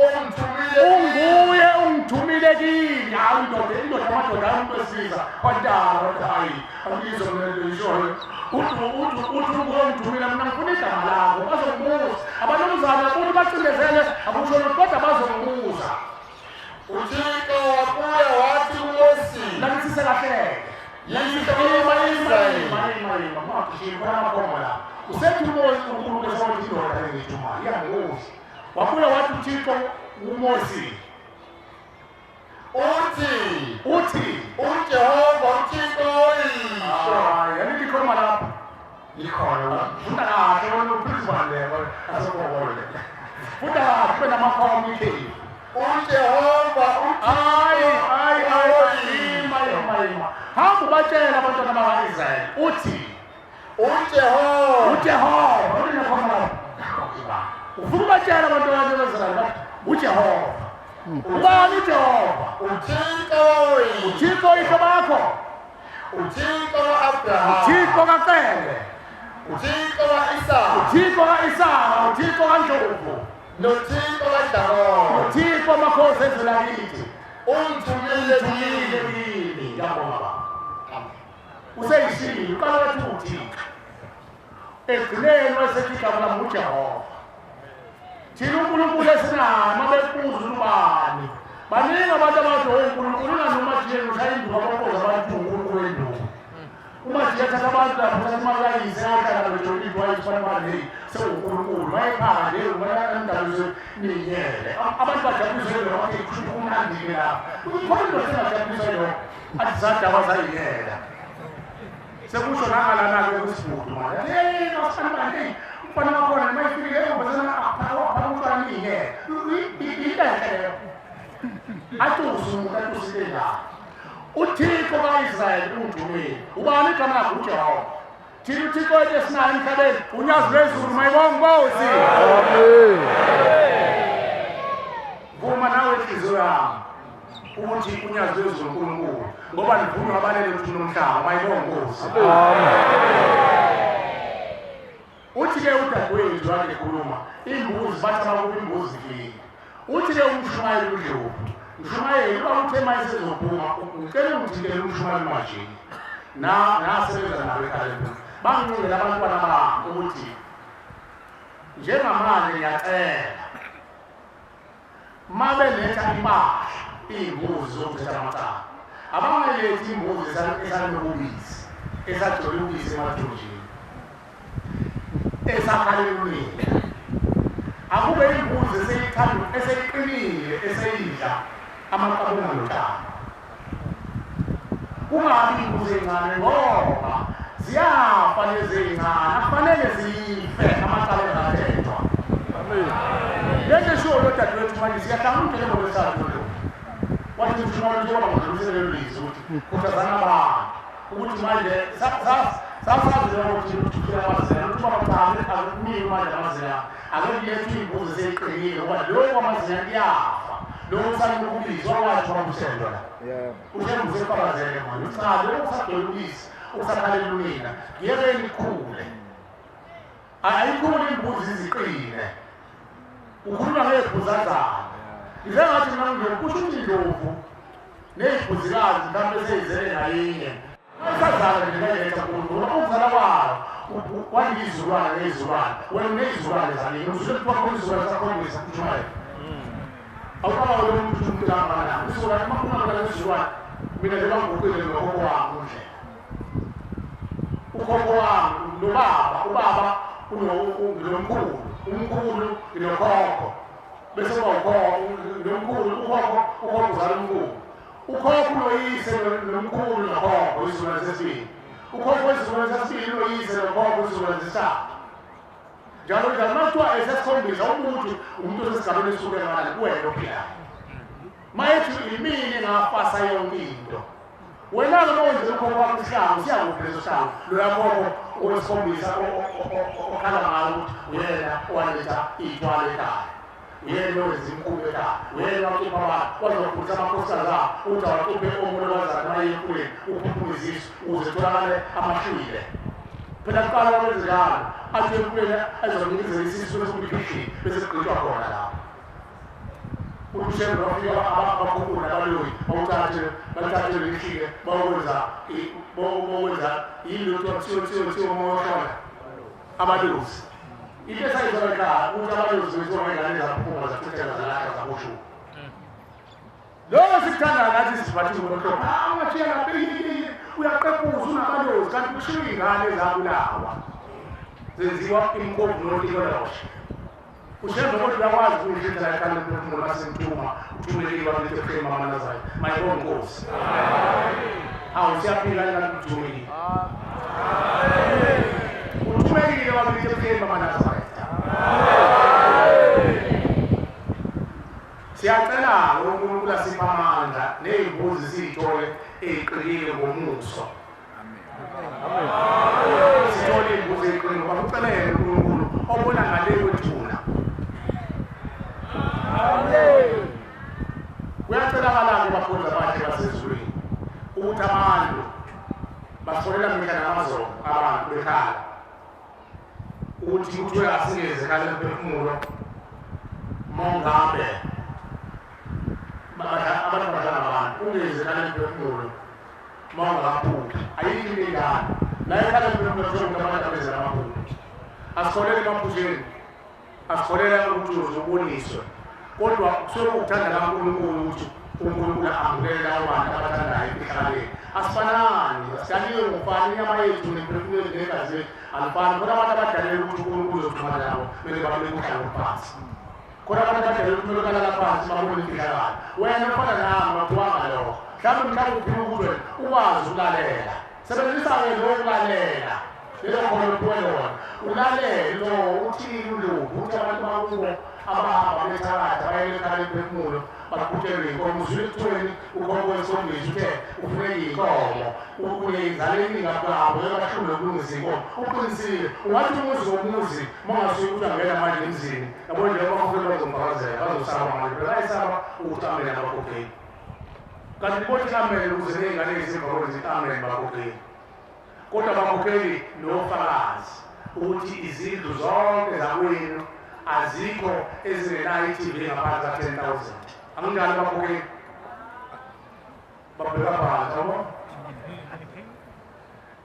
ongithumile. Unguye ungithumile kini. Hawu indoda, indoda amadoda hayi umuntu wesilisa. Kwantala kodwa hayi angizwa mina into oyishoyo. Uthi uthi uthi unguye ongithumile mina ngifuna igama lakho. Bazongibuza. Abanomzana ukuthi bacindezele akusho lutho kodwa bazongibuza. UThixo wabuya wathi kuMose, Lalisise kahle. Yisho kuma-Israyeli. Usethi uMose uNkulunkulu esawathi indoda engiyithumayo iyangibuza. Wabuya wathi uThixo kuMose, Uthi, uthi uJehova uThixo oyihlo. Hayi, angithi ikhuluma lapho. Likhona. Funda kahle wena uprincipal le, asokobole. Funda kahle ube namakhono ikhefu. UJehova Hayi, hayi, hayi, uThixo ima, ima, ima. Hamba ubatshele abantwana baka-Israyeli uthi uJehova uJehova uthi nakhona lapho. Ufuna ubatshele abantwana baka-Israyeli bathi uJehova. Ubani uJehova? uThixo oyihlo. UThixo oyihlo bakho. uThixo ka-Abrahama, uThixo kaCele, uThixo ka-Isaka, uThixo ka-Isaka, uThixo kaNdlovu, noThixo kaJakobe, uThixo amakhosi ezwe lakithi, ungithumile ungithumile kini. kini. Ngiyabonga baba. Useyishilo uqala wathi uThixo. Ekugcineni wayesethi igama lami uJehova. Thina uNkulunkulu esinaye uma bekubuza ubani. Baningi abantu abathi oh uNkulunkulu unganoma Jesu ushaya induku abakoza abantu uNkulunkulu wenduku. Uma nje ethatha abantu lapho uthatha imali kayise ayohlala bejolile wayifana imali hey sewuNkulunkulu wayephaka nje ubona indaba ninyele. Abantu bajabuliswe yilo bathi kusho kumnandi-ke lapha. Khona into esingajabulisa yilo athi zadaba zayiyela. Sekusho nangalana-ke kwisibhudu manje. Hey, masifana manje, hey, umfana wakhona noma ifikile engobazana aphaka umntwana niyele. Into enhle leyo. Atuse umuntu atuse into enjalo. UThixo ka-Israyeli ungithumile. Ubani igama lakhe? UJehova. Thina uThixo wethu esinayo emhlabeni unyazi lwezulu mayibonge Nkosi. Amen. Vuma nawe inhliziyo yami ukuthi unyazi lwezulu uNkulunkulu ngoba livunywa abalele uthini nomhlaba mayibonge Nkosi. Amen. Uthi ke udadewethu kade ekhuluma imbuzi bathi abakuba imbuzi ifile. Uthi ke umshumayeli uDlovu, mshumayeli uba uthe uma esezophuma ngicela ungithintele umshumayeli uMajini. Na nasebenza nabo ekhaya. Bangincingela abantwana bami ukuthi njengamanje ngiyacela uma beletha impahla iy'mbuzi zokuthetha amacala Abangayilethi imbuzi esanobubisi, esagcwele ubisi emathunjini, esakhalela unina. Akube imbuzi eseyithanda, eseyiqinile, eseyidla amaqabunga notshani. Kungabi imbuzi encane ngoba ziyafa lezi ey'ncane, akufanele zife amacala engathethwa. Lento eshiwo lo dadewethu manje siyahlanga umdele ngolwesithathu lo. Wathi mshumalo njengoba ngidlulise lelo lizwi ukuthi khuthazana abantu ukuthi manje sasazi ukuthi uthukela amazinga ukuthi baba cha akuningi manje amazinga ake kulethwe iy'mbuzi eseyiqinile ngoba lokhu amazinga kuyafa lokhu kusanukubizwa wathi wakusendwa la. Ushembe usefakazele manje ukuthi cha lokhu kusagcwele ubisi ukusakhalela unina yekeni ikhule. Ayikhuli imbuzi iziqine. Ukhuluma ngey'bhuzazana. Ngize ngathi mina ngindlovu kusho ukuthi indlovu ney'bhuzikazi mhlawumbe seyizele ngayinye. Isazala nje ngayetha kuNkulunkulu ngoba ukuzala kwayo kwanika izulwane ngey'zulwane. Wena uney'zulwane zanini. Uzwe kuthiwa khona izulwane sakhombisa kushumayela. Awuqaba lo muntu ukuthi umuntu kangakanani. Izulwane uma kungakanani izulwane mina njengoba ngiguqile nokhokho wami undlela. Ukhokho wami nobaba, ubaba nginomkhulu, umkhulu nginokhokho. Bese kuba ukhokho, nginomkhulu, ukhokho, ukhokho uzala umkhulu. Ukhokho unoyise nomkhulu nokhokho, isizukulwane sesibili. Ukhokho wesizukulwane sesibili unoyise nokhokho, isizukulwane sesithathu. Njalo njalo uma kuthiwa esesikhombisa umuntu umuntu osesigabeni esisuke ngale kuwena ophilayo. Mayethi imini engafasa yonke into. Wena-ke uma wenzela ukhokho wakho isihlangu, siyakuphi leso sihlangu? Loya khokho owesikhombisa okhala ngawo ukuthi uyena owaletha iy'thwalo ekhaya. Uyena owenza imikhuba ekhaya. Uyena owacupha abantu, waze wakhulisa amakhosikazi abo ukuthi awacuphe omolokazana uma eya emfuleni ukuphuphuma izisu ukuze kutholakale amahlwile. Phela kuqala kwabenze njalo, athi emfuleni azonikizela isisu bese kuthi phishi bese kugqitshwa khona lapho. Uthi uShembe wafika abakhukhula nabaloyi bawuthathe balithathe lelihlike bawokwenza bawokwenza yini lo kuthiwa kuthiwa kuthiwa kuthiwa uma washona abalozi. Into esayizwa ekhaya ukuthi abalozi bethiwa ngey'ngane zaphuma zachitheka zalahla zaboshuka. Lokho sikuthandayo nathi sizibathile ngomhlophe. Ah, ungashiya lapha uyaqepuza unabalozi kanti kushiwo iy'ngane ezabulawa. Zenziwa imikhovu notikoloshe. UShembe kodwa uyakwazi ukuyishintsha la ekhaya lomphefumulo uma simthuma uthumekile wakithi ebuhleni mama Nazareth. Mayibonge inkosi. Hawu siyaphila kanti uthumekile. Uthumekile wakithi ebuhleni mama Nazareth. Siyacela uNkulunkulu asiphe amandla nezimbuzi siyithole eziqinile ngomuso. Sithole imbuzi eqinile ngoba ucelele uNkulunkulu obona ngale kwethuna. Kuyacelakala-ke bakhonzi abahle basezulwini ukuthi abantu bafonela mihla namazolo abantu bekhala ukuthi kuthiwe asingeze khale mphefumulo mongabe abantu badlala ngabantu ungeze khale mphefumulo uma ungakaphuphi ayikho into enjalo la ekhaya mina kuthiwa umuntu abantu abenza amaphupho asikholele emaphusheni asikholele ukuthi uzoboniswe kodwa kusuke kuwukuthanda kaNkulunkulu ukuthi uNkulunkulu ambulele labo bantu abathandayo emhlaleni asifanani asidaliwe ngokufana inyama yethu nemphefumulo yethu negazi lethu alifani khona abantu abadalele ukuthi uNkulunkulu uzoxhumana nabo kumele babe kuhlala phansi Khona abantu abajwayele ukuthi kumele balala phansi babone imfihlakalo. Wena ufana nami awuphiwanga lokho. Mhlawumbe mhlawumbe uphiwe ukuthi wena ukwazi ukulalela. Sebenzisa-ke lowo kulalela. Lelo khono ophiwe lona. Ulalele lo uthini ulungu ukuthi abantu bakubo abahamba bethakatha bayele ekhaya lemphefumulo baqhutshelwe inkomo. Uzwile ekuthiweni ukhokho wesikhombisa uthe ufuneka iy'nkomo uneyinzalo eningi kabukabu ngeke bahlulwe ukulungisa iy'nkomo. Uqinisile. Ungathi umuzi ngomuzi uma ungasuke uthi angena manje emzini yabo nje abakhokheli bazomfakazela bazosaba manje phela bayisaba ukuthi amen abakhokheli kanti bothi amen ukuze ney'ngane ey'semva kwenu zithi amen bakhokheli kodwa bakhokheli nofakazi ukuthi izindlu zonke zakwenu azikho ezingenayo i-tv ngaphansi ka-10 000 anginjalo bakhokheli babheka phansi yabo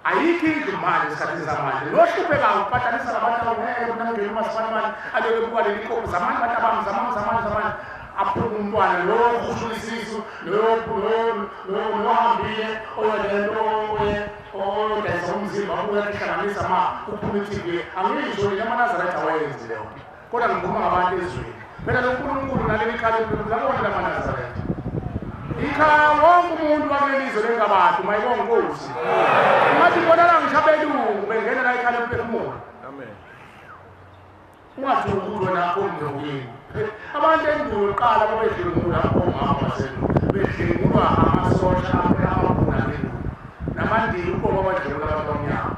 ayikho indlu manje esikhathini samanje nohluphekayo upatanisa nabantu abangeke mina ngingena umasipala manje aloke ebuka leli kopi zamani bantu abami zamani zamani zamani. Aphume umntwana lowo okhushula isisu, lowo ohambile oyolento oyodayisa umzimba uyahlanganisa ma kuphume i-TB. Angisho nje amaNazaretha awayenzi leyo nto, kodwa ngikhuluma ngabantu ezweni. Phela lo Nkulunkulu naleli khaya lemphefumulo labona lamaNazaretha. Ikhaya wonke umuntu wakuleli zwe lengabadi mayibonga inkosi. Ngathi ngibonala ngisho abelungu bengena la ekhaya lemphefumulo. Amen. Ungathuki ukuthi wena umndokini. Abantu endulo kuqala babedlwengula omama basendulo. Bedlwengulwa amasosha amabhunu abendulo. Namandiya uqobo abadlwengula abantu abamnyama.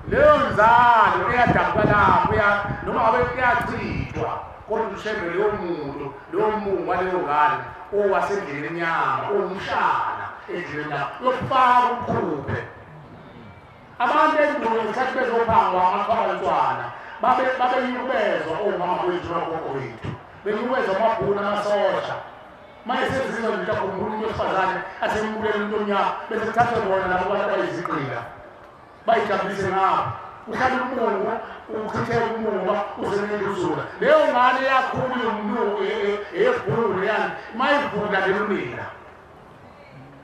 Leyo nzalo eyadabuka lapho noma ngabe iyachithwa kodwa uShembe leyo muntu lowo mungu waleyo ngane owasendleleni emnyama owumshana endleleni yakho uyokufaka ukhuphe. Abantu endulo ngesikhathi bezophangwa amaxhwabantwana babenyukubezwa omama bethu nogogo bethu, benyukubezwa amabhunu amasosha. Manje sezizwa nje akhumbula umuntu wesifazane asembulela umuntu omnyama bese kuthathwe bona labo bantu abayizigqila bayijabulise ngabo. Uhlala umungu uchitheke umungu uzenenduzula leyo ngane yakhulu yomlungu eyebhunu leyani mayivula lelunina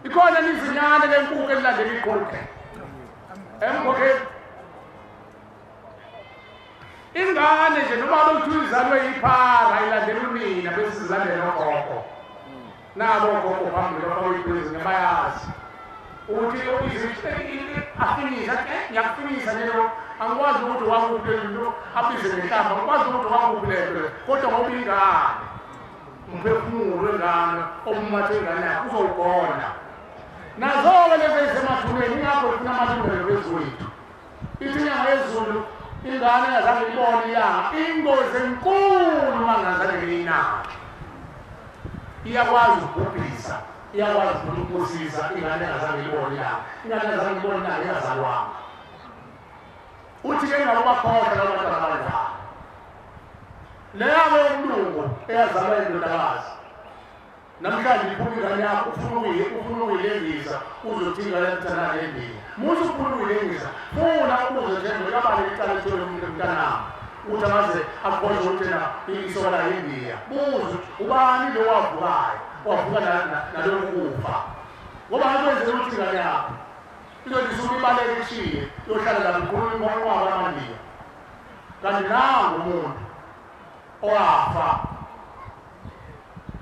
ikhona lizinyane lenkukhu elilandela iqhude emkhokheli ingane nje noma bekuthiwa izalwe iphara ilandela unina bese sizilandela ogogo nabo ogogo phambili bafake iphezulu bayazi ukuthi afinisha ngiyakufinisa nje lo angikwazi ukuthi wakuphi le nto abize ngenhlamba angikwazi ukuthi wakuphi le nto kodwa ngoba ingane umphefumulo wengane omumathe ingane yakho uzowugona nazo-ke lezi ezisemathuneni ingakho ifuna amalungelo phezu kwethu ithi inyanga yezulu ingane engazange ibone ilanga ingozi enkulu uma ngingazange ngiyinake iyakwazi ukubhubhisa iyakwazi futhi ukubusisa ingane engazange ibone ilanga ingane engazange ibone ilanga ingazalwanga uthi ke ngabe bakhohlwa laba bantwana abanjalo leyabo yomlungu eyazalwa indodakazi namhlanje iphuma ingane yakho ufuna ufuna ukuyilengisa uzothi ingane yakuthandana nendiya musa ufuna ukuyilengisa funa ubuze nje ngikabani icala lithole umuntu mntanami ukuthi angaze akhohlwe ukuthi yena isoka layo indiya buza ukuthi ubani lo wavukayo wavuka nalokhu kufa ngoba akwenzela ukuthi ingane yakho izothi isuke ibaleke ishiye iyohlala lapho ikhuluma inqwaba yamandiya kanti nangu umuntu owafa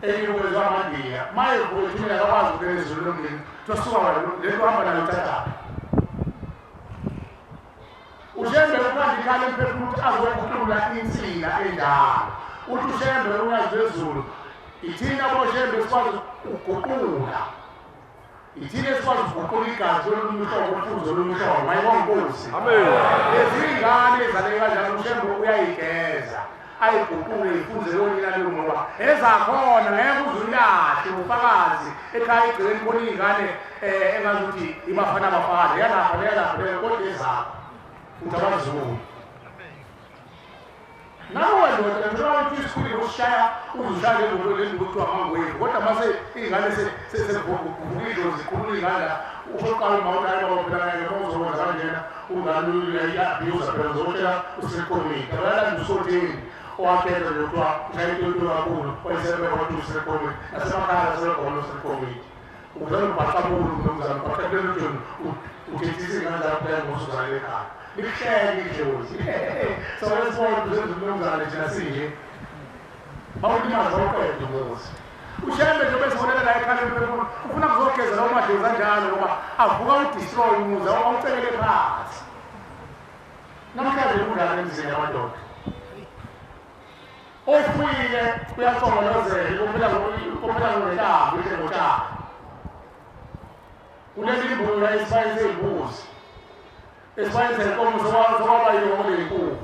enyukwezwa amandiya maye kuthi mina akakwazi ukungena ezulu lomndeni kuthiwa suka wena le nto uhamba nayo ithathaphi ushembe ukhanda ikhala emphefumulo ukuthi azoguqula insila endala uthi ushembe unyazi lwezulu ithina boshembe sikwazi ukuguqula Ithina esikwazi ukuguqula igazi lolunye uhlobo ufuzo olunye uhlobo mayibonga inkosi. Amen. Lezi ngane ezaleke kanjalo uShembe uyayigeza ayiguqule ifunze yonina leyo ngoba ezakhona ngeke uze uyilahle ubufakazi ekhaya egcileni khona iy'ngane um engazuthi ibafana bafana yalapha leyalapha leyo kodwa ezakho uthi abazukulu Nawe ndoda njengoba uthi isikhulile usishaya uzushaya lengubo lengubo kuthiwa amangwevu kodwa mase iy'ngane sezivuka idlozi zikhulula iy'ngane la uqala uma uthi hayi baba phela ngeke uma uzokwenza kanjena ungane uyayi-abuse phela uzotshela usekomiti abayalanda usotheni owakhetha nje kuthiwa ushaya into kakhulu wayesebeka wathi usekomiti nasemakhaya sebegona usekomiti Uzale ubhaxabula umnumzane ubhaxabula elutsheni uthethisa iy'ngane zakho phela ngosuzale ekhaya likuhleke idlozi sawele sibona uzenza umnumzane thina sinje bawulimaza bawuqede umuzi ushembe nje besiholela la ekhaya emphefumulo ufuna kuzogeza lawo madlozi anjalo ngoba avuka udestroy umuzi awucekele phansi namhlanje kunjani emzini yamadoda Ofuyile uyacongolozela uphila uphila ngenhlamvu idle ngotshani. Kuleli imbula esibayeni seyimbuzi. Esibayeni senkomo sokwaba yihoko lenkukhu.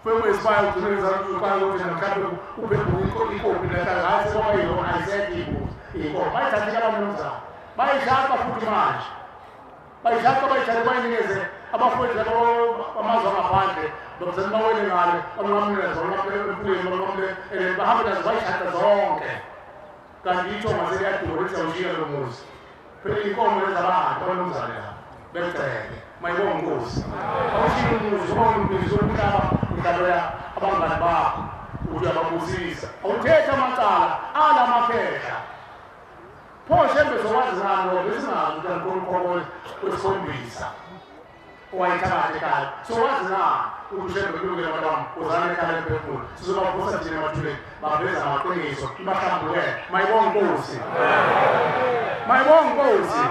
Fekwe isibaya ugcine uqala ukuthi mhlawumbe ubhebhuka inkomo lahlala hayi sekwaba yihoko ayisekho imbuzi. Inkomo bayithathile abamnumzane. Bayishapa futhi manje. Bayishaqe bayishaqe bayinikeze abafowethu laba bamazwe angaphandle babuzani bawele ngale banqamule nazo banqamule emfuleni banqamule bahambe nazo bayishaqa zonke kanti ithonga seliyaduka lithi awushiya lo muzi phela iy'nkomo lezabantu abanomzane la begceke mayibonga inkosi awushiye umuzi uba unombizi womhlaba uhlabela abangani bakho Uthi uyababusisa. Awuthethe amacala ala makhehla. Pho Shembe sokwazi ngani ngoba besingazi ukuthi uNkulunkulu wesikhombisa owayethakatha ekhaya. Sokwazi ngani ukuthi uShembe kulungile abantu bami uzana ekhaya lemphefumulo. Sizobavusa thina emathuneni baveza amaqiniso ibahlambulele. Mayibonge Nkosi. Mayibonge Nkosi.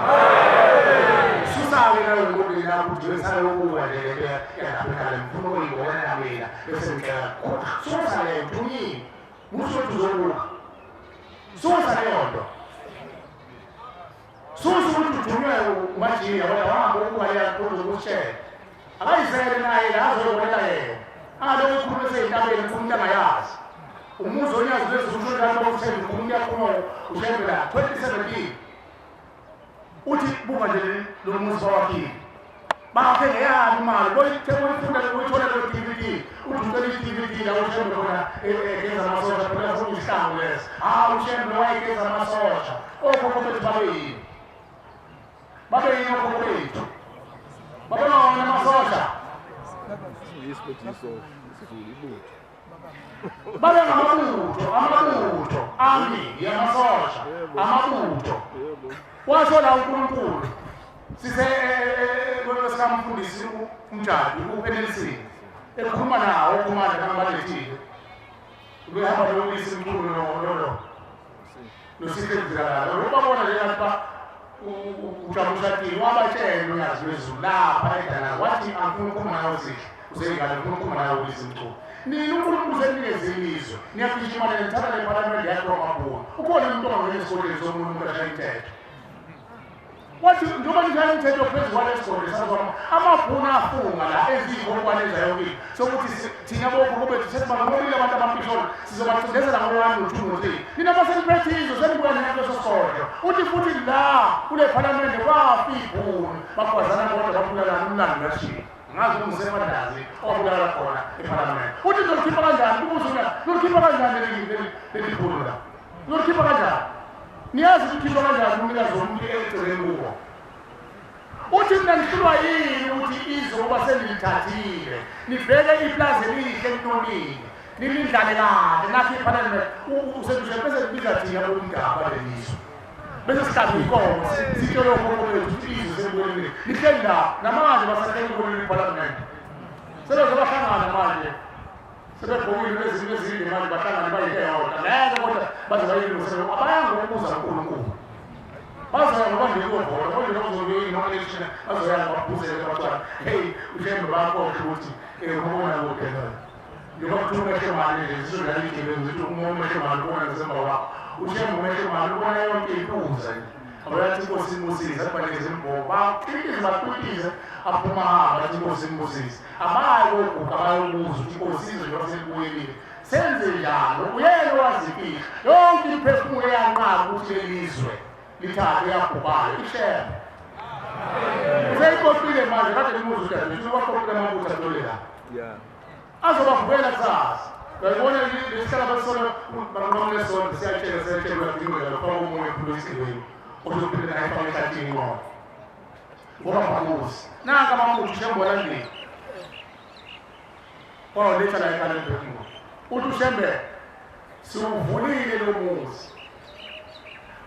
Susa-ke nawe ngobeni lapho ukuthi besayokuwa nje lento yalapha ekhaya ngifuna ukuyibona mina bese ngicela. Susa le nto yini? Musu ukuthi uzobuka. Susa leyo nto. Susa ukuthi uthunywe umajiya kodwa wahamba ukuba leya nto uzokushela. Akayizele naye la azoyibonela yena. Angalokhu ekhuluma esezintabeni ekhuluma into angayazi. Umuzi onyazi lwezulu usho njalo ushembe ukhuluma into yakhuluma ushembe la 2017. Uthi buka nje lo muzi bawakhile. Bakhe ngeyani imali boyifunda boyithola leyo DVD uthi ucela i-DVD la ushembe khona egeza amasosha phela funa isihlangu leso. Hawu ushembe wayegeza amasosha. Okhokho bethu babeyini? Babeyini okhokho bethu? Babengawona amasosha? Babe ngamabutho, amabutho, army yamasosha, amabutho. Washo la uNkulunkulu sise sikamfundisi uMjadu uNLC ekhuluma nawo ukhumanda kangabalethile. Ubehamba noyise mkhulu no no noSihle Zikalala. Ubabona nje lapha uJabushadini wabatshela uyazi lwezulu lapha edala wathi angifuni ukukhuluma nawe Sihle useyingane ngifuna ukukhuluma nawe uyise mkhulu. Nina uNkulunkulu usenikeze ilizwe niyagijima nina nithatha le phalamende yakhe wamabhunu. Ukhona umuntu ongangena esikoleni somunye umuntu ashaya intetho. Wathi njengoba nishaya umthetho phezu kwalesigodlo sakwama amabhunu afunga la eziyikhonkwane ezayokile sokuthi thina bokhokho bethu sesibanqobile abantu abampisholo sizobacindezela ngo-one no-two no-three nina maseniphethe izwe senibuya nina kuleso sigodlo uthi futhi la kule phalamende kwafa ibhunu bagwazana bodwa babulalana umlando uyashiya ngazi ungusemandazi owabulala khona ephalamende uthi nizolikhipha kanjani kubuza una nolikhipha kanjani leli bhunu la nolikhipha kanjani niyazi ukuthi ukhishwa kanjani umnikazi womuntu egcekeni kubo uthi mina nihlulwa yini ukuthi izwe ukuba senilithathile nibheke iplazi elihle elinonile nilindlale kahle nakho iphalamende uselusha bese libiza thina umndaba lelizwe bese sihlaba inkomo sitshele okhokho bethu ukuthi izwe selibuyelile lihleli la namanje basahleli kuleli phalamende sebeze bahlangana manje sebegqokile nezinto ezinde manje bahlangane bayinto eyodwa ngeke kodwa baze bayilungisele abayanga ukubuza uNkulunkulu bazoya ngoba nje kuyovota kodwa bazobe noma-election bazoya babhuzele bathiwa hey ushembe bakhohle ukuthi um ubona kude loyo njengoba kuthiwa umehlo mali nje zizodlala igebengu zithi uma umehlo mali ubona ngesemva kwakho ushembe umehlo mali ubona yonke impuza nje abayathi inkosi imbusise abanikeze imbobo baqhitize baqhitize aphuma hamba athi inkosi imbusise Abayi koguqa bayobuza ukuthi inkosi izwe njengoba selibuyelile senze njalo uyena owazifihla yonke imiphefumulo eyanqaba ukuthi lelizwe lithathwe yabhubhayo ishebe useyiqoqile manje kade limuza udadewethu ubaqoqile amabutho atole la azobavukela kusasa uyayibona lesihlala basona banqamule sonke siyatshela siyatshela uyadingeka lokho omunye ephula isigebengu ozophinde naye fake ehlathini ingqondo ngoba bakuzi nanka amabutho ushembe walandela wawaletha la ekhaya lemphefumulo uthi ushembe siwuvulile lo muzi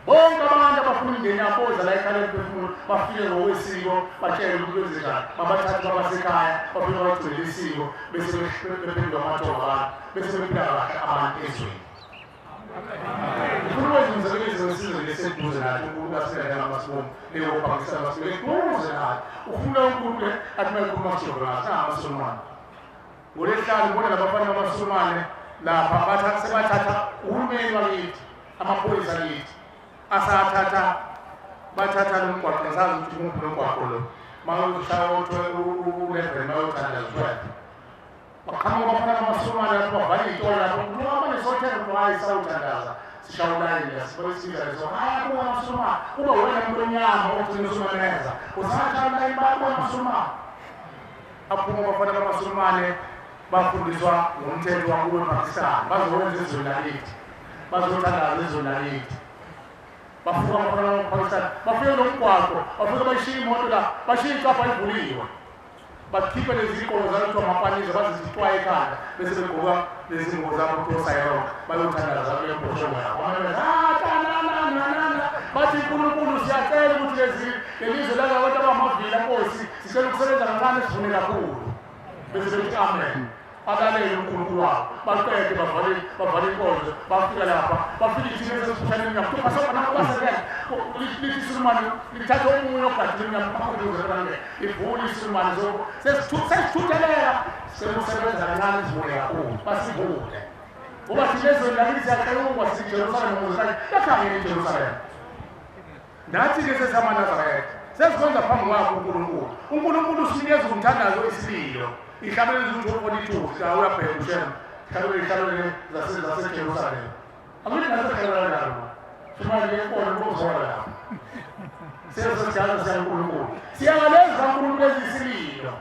bonke abantu abafuna imindeni yabo boza la ekhaya lemphefumulo bafike ngokwesiko batshele ukuthi kwenze njani babathathe babasekhaya bafike bagcwele isiko bese bephendula amathongo abantu bese bephila kahle abantu ezweni Ngifuna ukwenza umzekeliso wesizwe leseduze nathi uNkulunkulu asilela ngamasibomu leyoPakistan basibeke eduze nathi ufuna uNkulunkulu athi mayikhuluma sijografi nangamasulumane ngolesihlanu ubona labafana bamasulumane lapha bathatha sebathatha uhulumeni wakithi amaphoyisa akithi asathatha bathatha lo mgwaqo ngisazi ukuthi muphi lo mgwaqo lo mawushaya u-11 mayothandaza 12 Baqhamuka abafana bamasulumane lapho bavala iy'tolo lapho kuthiwa abanye sothenga kuthiwa hhayi sawuthandaza sishaya ulayini la sibona isibiza leso hhayi abuka amasulumane kube wena muntu omnyama ogcina usumemeza usashaya ulayini bayabuka amasulumane aphuma abafana bamasulumane bafundiswa ngomthetho wakubo ePakistan bazokwenza ezweni lakithi bazothandaza ezweni lakithi bafuka abafana bamaPakistan bafike nomgwaqo bafike bashiya imoto la bashiya icapha ivuliwe. Bakhiphe lezi zigqoko zabo kuthiwa amapaniza bazizixwaye ekhanda bese begqoka lezi ngubo zabo kuthiwa sayiroka bayothandaza kule mbhoshongo yabo. Bathi uNkulunkulu siyacela ukuthi lezi lelizwe lalabantu abamavila Nkosi sicela ukusebenza kancane sivune kakhulu. Bese bethi amen. Abalele uNkulunkulu wabo baqede bavale bavale inkonzo bafika lapha bafika ithina esesiphuthane emnyango kuthiwa basoba nabo basebenza lithi isulumane lithatha omunye ogadile emnyango bakhuluze bangene ivule isulumane sesithutheleka sekusebenza kancane sivule kakhulu basivule ngoba thina ezweni lakithi siyaqeyungwa sijerusalema ukuze yakhangela ijerusalema Nathi-ke sesamaNazaretha sesikwenza phambi kwakhe uNkulunkulu. UNkulunkulu usinikeza umthandazo isililo. Ihlabelele ukuthi 42 la uyabheka uShem. Ihlabelele ihlabelele zaseJerusalema. Angithi naseJerusalema. Shumayele inkolo kuzola lapho. Sesosidala sikaNkulunkulu. Siyangalezi kaNkulunkulu ezisililo.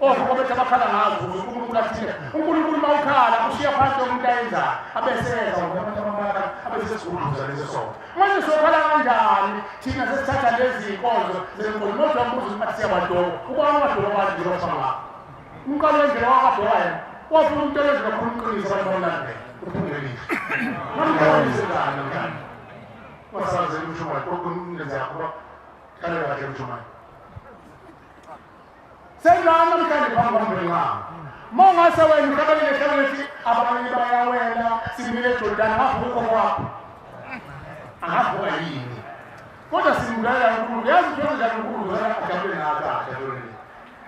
Okhokho bethu abakhala ngazo ukuze uNkulunkulu athile. UNkulunkulu uma ukhala ushiya phansi yonke into ayenzayo abeseza abantu abamaka abesesiguduza lesi sonto. Manje sokhala kanjani thina sesithatha lezi zinkonzo zenkolo kodwa umbuzo ukuthi athi siyabadoba. Ubani wadoba abantu njengoba sangapha? Umqalo wendlela wakadoba yena. Wafuna umntu wendlela kakhulu uqinisa abantu bamlandela. Uphungelile. Namhlanje njani namhlanje? Wasazela umshumayeli kodwa umlenze yakho hlale kahle umshumayeli. Sengani namhlanje phambi kwami Uma ungase wena uhlabelele ehlabelele ethi abanye bayawela simile eJordani angavuka ukhokho wakho angavuka yini kodwa simbulela uNkulunkulu yazi ukuthi njani uNkulunkulu ajabule nathi ajabulele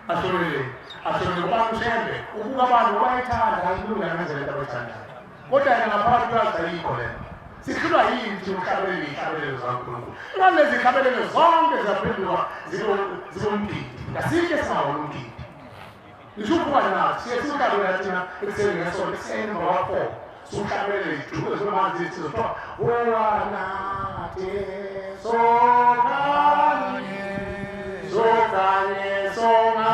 ahlolele ahlolele ngoba ushembe ubuka abantu ngoba ethanda ayilunga ngendlela into abayithandayo kodwa yena ngaphakathi uyazi ayikho lento sihlulwa yini thina ukuhlabelela iy'hlabelelo zikaNkulunkulu ngalezi hlabelelo zonke ziyaphenduka zibe umgidi asikho esingawona umgidi ngisho ukuba nathi siye siwuhlabelela thina ekuseni ngesonto ekuseni emva kwa-four siwuhlabelele zijuke zibe manzi sizothiwa wanathi sokanye sokanye songa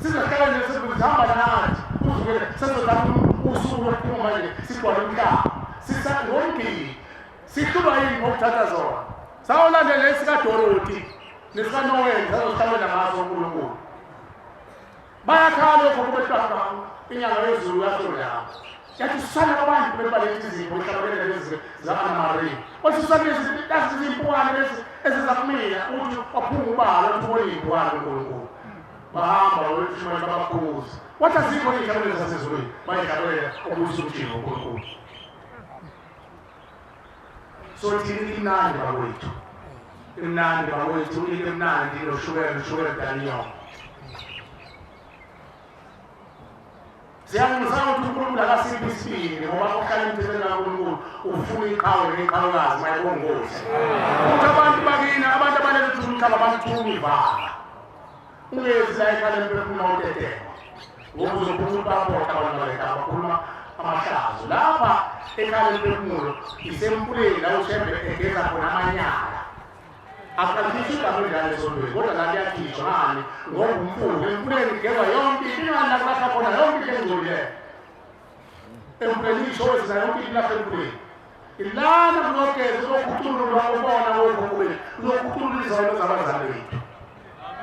Sizohlala nje sihamba nathi uzukele sesizothatha usuku lokuphuma manje sigcwale umhlaba sisangomgidi sihlulwa yini ngokuthatha zona sawulandela esikaDoroti nesikaNoel sazohlabela ngaso uNkulunkulu Bayakhala okhokho behlaba inyanga yezulu yasho njalo. Yathi susana abantu bebaletha izipho ihlabelele lezi zika-Anna-Marie. Wathi susana lezi lezi zimpukane lezi eziza kumina uthi waphunga ubala uthi ubona iy'mpukane uNkulunkulu. Bahamba bayoshumayela babakhuza. Wathi azikho iy'hlabelelo zasezulwini bayihlabelela okuyisa umjingo uNkulunkulu. So thina imnandi bakwethu. Imnandi bakwethu into emnandi noshukela noshukela daniyo. Siyanxusa ukuthi uNkulunkulu akasiphi isibindi ngoba ohlala emthethweni kaNkulunkulu ufuna iqhawe neqhawekazi mayibongozi. Ukuthi abantu bakini abantu abalele ukuthi umhlaba bamthuma ivala. Ungezi la ekhaya emphefumulo utetema. Ngoba uzophuma ubabotha abantu baleka bakhuluma amahlazo. Lapha ekhaya lemphefumulo isemfuleni la uShembe egeza khona amanyala. Akakhishwa igama elinjalo esontweni kodwa la liyakhishwa ngani ngoba umfula emfuleni kugezwa yonke into ingani la kulahla khona yonke into engcolileyo. Emfuleni ishozi nayo yonke into ilahla emfuleni. Ilana kulogeza uzokhucululwa ubona wokhokho bethu uzokhuculula izono zabazali bethu.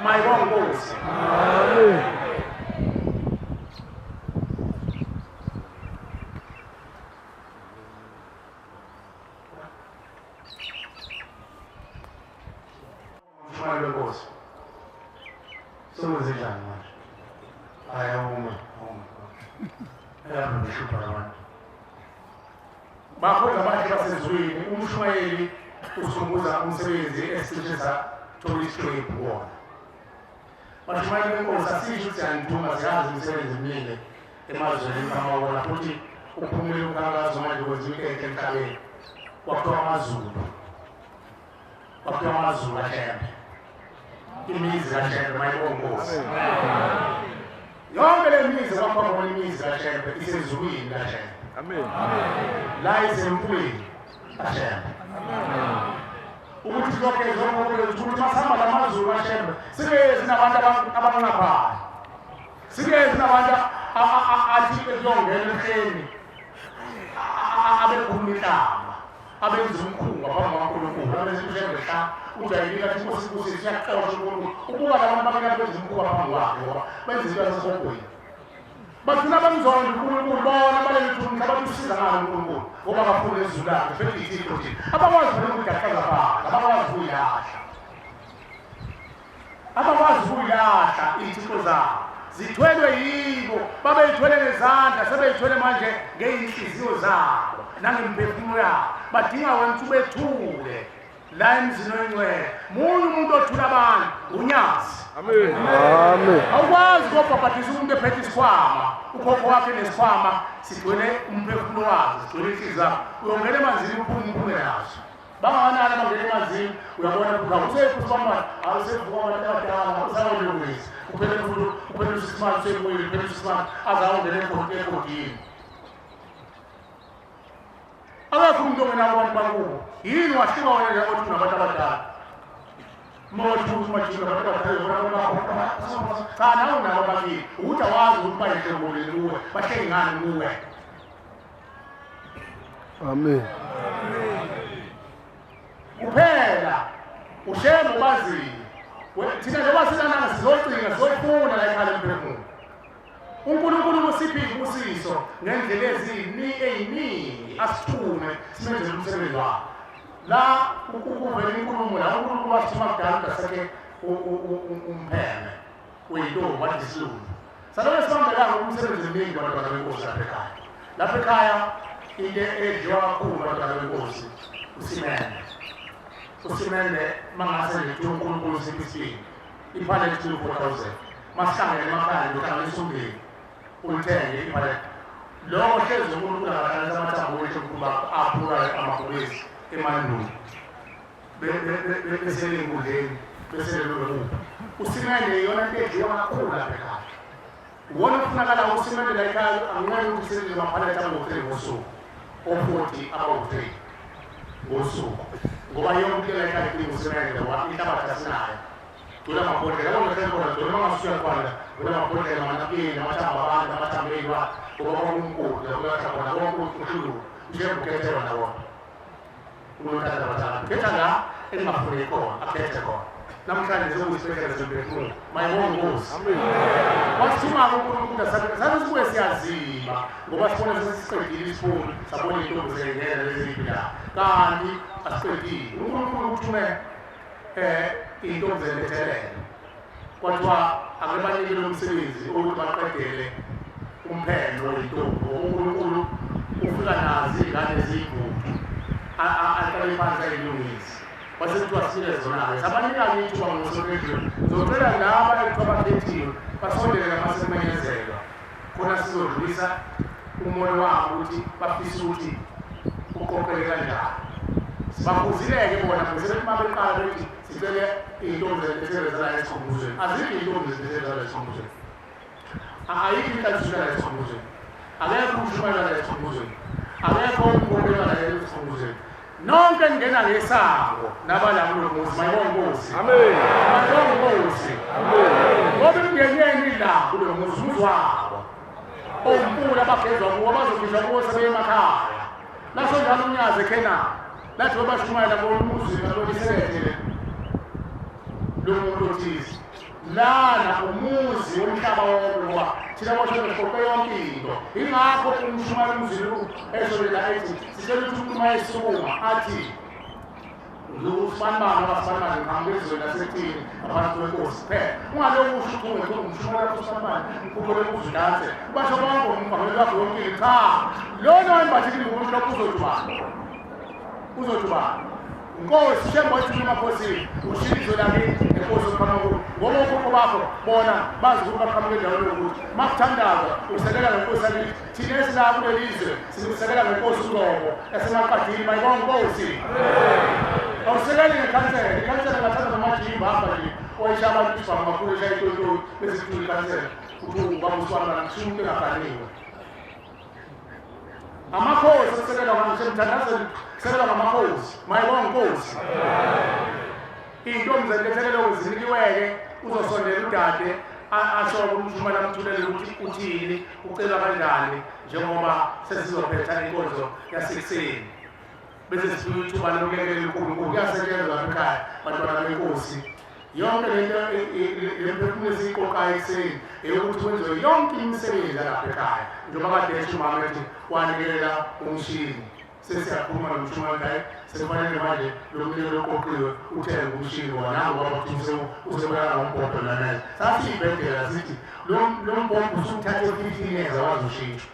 Mayibonge Nkosi. Amen. Mshumane wenkosi. Sokwenze njani manje? Hayi awume, awume. Ayahamba behlupha labantu. Bakhonza abahle basezulwini, umshumayeli usikhumbuza umsebenzi esicishe sathola isiqephu kuwona. Bashumayeli benkosi asisho ukuthi siyanithuma siyazi imisebenzi eminingi emazweni emhlaba futhi uphumile umkhankaso manje kwenziwa into enhle emhlabeni. Kwakuthiwa amaZulu. Kwakuthiwa amaZulu kaShembe. Imizi kaShembe mayibongozi. Yonke le mizi kwakhiwa khona imizi kaShembe isezulwini kaShembe. Amen. La isemfuleni kaShembe. Ukuthi lokho ezokho ukuthi masihamba lamazulu kaShembe sibe sinabantu abanqaphayo. Sikezi nabantu athi kuyongena emhleni abekhuluma inhlamba, abenza umkhuba phambi kukaNkulunkulu, abenza imhlenge hla ujayelile athi inkosi ibusise iyaxosha uNkulunkulu. Ubuka labantu bakhe benza umkhuba phambi kwakhe ngoba benza into yasesihogweni. Bagcina bamzonda uNkulunkulu bona balele ukuthi umhlaba bathi usiza ngani uNkulunkulu ngoba bafuna izulu lakhe phethe ithixo thina abakwazi phela ukudaqaza phansi abakwazi ukuyilahla abakwazi ukuyilahla iy'thixo zabo zithwelwe yibo babeyithwele ngezandla sebeyithwele manje ngey'nhliziyo zabo nangemphefumulo yabo badinga wena ukuthi ubethule la emzini oyingcwele munye umuntu othula abantu unyazi Amen. Amen. Awukwazi ukobhabhadisa umuntu ephethe isikhwama ukhokho wakhe nesikhwama sigcwele umphefumulo wakhe sigcwele inhliziyo yakhe uyongena emanzini uphume uphume naso bangakanani abangena emanzini uyabona ukuthi awusekho usibambana awusevuka abantu abadala usawolungisa uphele uphele usisimanje usebuyile uphele usisimanje aze awongena egodini Akekho umuntu ongenabo abantu bakubo. Yini wahluka wena nje othi unabantu abadala? Uma wathi ukuthi umajika abantu abadala ubona abantu cha nawe unabo ababili. Ukuthi awazi ukuthi bayinhloboni kuwe, bahleli ngani kuwe. Amen. Kuphela ushembe ubaziyo. Thina njengoba silananga sizocinga sizofuna la ekhaya lemphefumulo. UNkulunkulu usiphe izibusiso ngendlela eziningi asithume simenzele umsebenzi wakhe. La kuvela inkulumo la uNkulunkulu wasithuma kudala udasekhe umpheme uyintombi wathi isilungu. Saloke sibambelana umsebenzi omningi bantwana benkosi lapha ekhaya. Lapha ekhaya into edliwa kakhulu bantwana benkosi usimende. Usimende mangase nje uNkulunkulu usiphe isibindi. Iphalet 2 4000 masihlangene emakhaya ndohlanganisa umndeni ulithenge iphalet lokho hlezi uNkulunkulu angahlanganisa amathambo wethu ukuba aphula amabhubesi emandulo besele enkundleni besele nokuphi usimende iyona nto edliwa kakhulu lapha ekhaya uwona ofunakala usimende la ekhaya anginqeni ukuthi usebenze amaphalet angu-3 ngosuku o-40 abawu-3 ngosuku ngoba yonke into la ekhaya idinga usimende ngoba inhlabathi asinayo Gcwele amabhodlela yabo ngihleli khona gcwele uma ngasuya khona gcwele amabhodlela amanapkini amathambo abantu amathambo eyilwane ngoba kwakumkhulu la kuyahla khona konke uhluluka njengoba ukhethe wona wona unontanda bathathu khetha la engingafuneki khona akhethe khona namhlanje sekuyisibhedlela semphefumulo mayibonge inkosi wasithuma-ke unkulunkulu sabe sibuye siyaziba ngoba sibona sesiqedile isifundo sabona iy'ntombi seyingena lezi ey'philayo kanti asiqedile unkulunkulu uthume eh intombi zentethelelo kwathiwa ake banike lo msebenzi ukuthi baqedele umphelo wentombi uNkulunkulu ufika nazo iy'ngane eziyigugu aqale phansi ayilungise kwase kuthiwa sinike zona-ke sabanika-ke ithuba ngosonendlini ngizocela laba ekuthiwa bakhethiwe basondele lapha sekumenyezelwa khona sizodlulisa umbono wabo ukuthi bafisa ukuthi uqoqeke kanjani sibakhuzile-ke bona bese bethi uma beqala bethi sicele iy'ntombi zentethelelo zala esikhumbuzweni azikho iy'ntombi zentethelelo zala esikhumbuzweni ayikho inhlanziswa la esikhumbuzweni akekho umshumayela la esikhumbuzweni akekho umkhokhelwa la esikhumbuzweni nonke ningena ngesango nabala kulo muzi mayibonge inkosi Amen. mayibonge inkosi Amen. ngoba imindeni yenu ila kulo muzi umuzi wabo omfula abagezwa kuwo bazokhishwa kuwo sebeye emakhaya lasho njalo umnyazi ekhenani lathi webashumayela komuzi naloliselethe lo muntu othize lana umuzi womhlaba wonke ngoba thina boshona siqoqe yonke into ingakho umshumayela umzini esho la ethi sicela ukuthi umuntu uma esukuma athi usibanibani abasibanibani ngiqhamuka ezweni lasethini ngaphansi kwenkosi kuphela ungalokhu usho ukuthi ungekho umshumayela usibanibani ngikhuphule uzudanse basho bonke umvangeli wakho yonke into cha lona wembathe ingubo emhlophe uzothi ubani uzothi ubani Nkosi Shembe wathi emakhosini ushiya izwe lakini nenkosi oqhamuka kulo ngoba okhokho bakho bona bazi ukuthi baqhamuka endaweni yokuthi makuthandazwa usekela ngenkosi yakithi thina esila kuleli zwe sikusekela ngenkosi uqobo yasemaqadini mayibonge inkosi awusekeli ngekhansela ikhansela ngathanda namajimba hamba nje oyisha abantu isibhamu kakhulu eshaya itoyitoyi bese kuthiwa ikhansela kuthiwa ubaba usibani kushiya umuntu engaganiwe amakhosi asekelwa ngisemthandazweni kusekelwa ngamakhosi mayibonge inkosi iy'ntombi zentethelelo zinikiweke uzosondela udade Asho umshumela amthulele ukuthi uthini, ucelwa kanjani, njengoba sesizophetha inkonzo yasekuseni, bese sifuna ithuba lokulekelela uNkulunkulu. Kuyasetshenzwa lapha ekhaya, bantwana benkosi. Yonke lento, le mphefumulo esiyiqoqayo ekuseni, eyokuthi kwenziwe yonke imisebenzi yalapha ekhaya. Njengoba kade esho umama ethi wanikelela umshini, sesiyakhuluma nomshumane, hayi, sekufanele manje lo mnikelo oqoqiwe uthenge umshini wona. Ngoba kuthi usebelana ngombhobho lana, sasiyibhedela sithi lo mbhobho usuthathe 15 years awazi ushintsho.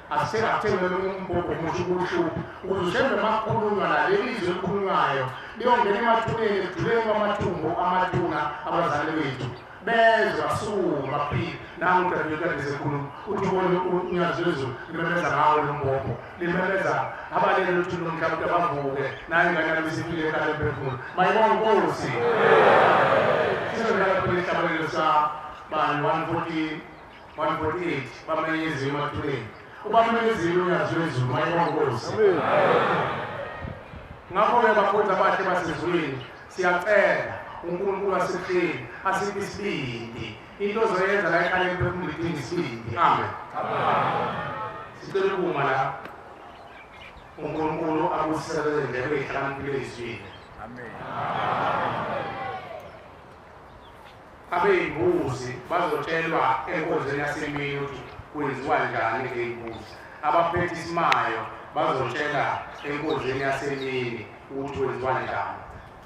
Asithenga umbhobho omusha ukuhlupha ukuze ushembe. Makukhulunywa la, leli zwi elikhulunywayo liyongena emathuneni, ekujuleni kwamathumbu amathuna abazali bethu, bezwa sukuma baphile. Nangu udadewethu kade sekhuluma, uthi ubone unyazi lwezulu limemeza ngawo lo mbhobho, limemeza abalele luthuli lomhlaba ukuthi abavuke. Nayo ingane yami isifile ekhaya emphefumulo. Mayibonga inkosi. Sizodlala phela isihlabelelo sabani? 140, 148, bamenyeziwe emathuneni, ubamenyezile unyazi lwezulu. Mayibonga inkosi. Ngakho-ke, bakhonzi abahle basezulwini, siyacela uNkulunkulu wasebuhleni asiphe isibindi. Into ozoyenza la ekhaya emphefumulo idinga isibindi. Amen. Sicela ukuma la. UNkulunkulu abusisele indlebe ey'hlakaniphile ezwile. Abey'mbuzi bazotshelwa enkonzweni yasemini ukuthi kwenziwa njani ngey'mbuzi. Abaphethe isimayo bazotshela enkonzweni yasemini ukuthi kwenziwa njani.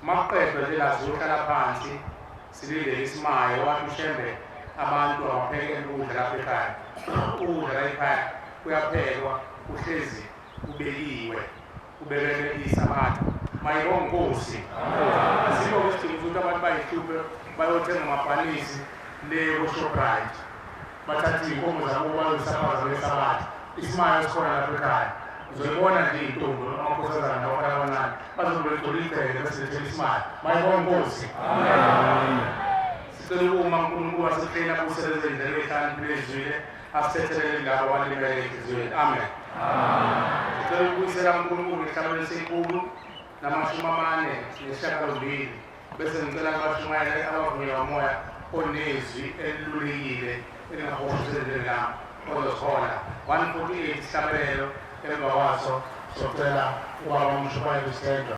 Uma kuqedwa nje la, sizohlala phansi silindele isimayo. Wathi uShembe abantu abapheke ukudla lapha ekhaya. Ukudla la ekhaya kuyaphekwa, kuhlezi kubekiwe, kubekelwe isabatha. Mayibonga inkosi. Asikho isidingo sokuthi abantu bayihluphe bayothenga amabhanisi le ko-Shoprite, bathathe iy'nkomo zabo bayozisabaza ngesabatha. Isimayo sikhona lapha ekhaya. Uzoyibona nje iy'ntombi, amakhosazana nabafana abancane bazobe begcwele igceke bese lethela isimayo. Mayibonga inkosi. Sicela ukuma. UNkulunkulu wasehleni abusele indlela ehlakaniphile ezwile, asithethelele labo abalimele enhliziyweni. Amen. Sicela ukubuyisela uNkulunkulu ehlabelweni se-148, bese ngicela abashumayele abavunyelwa umoya onezwi elilulekile elingahoshisele lami ozozihola. 148 isihlabelelo, emva kwaso socela ubaba umshumayeli uSithenjwa.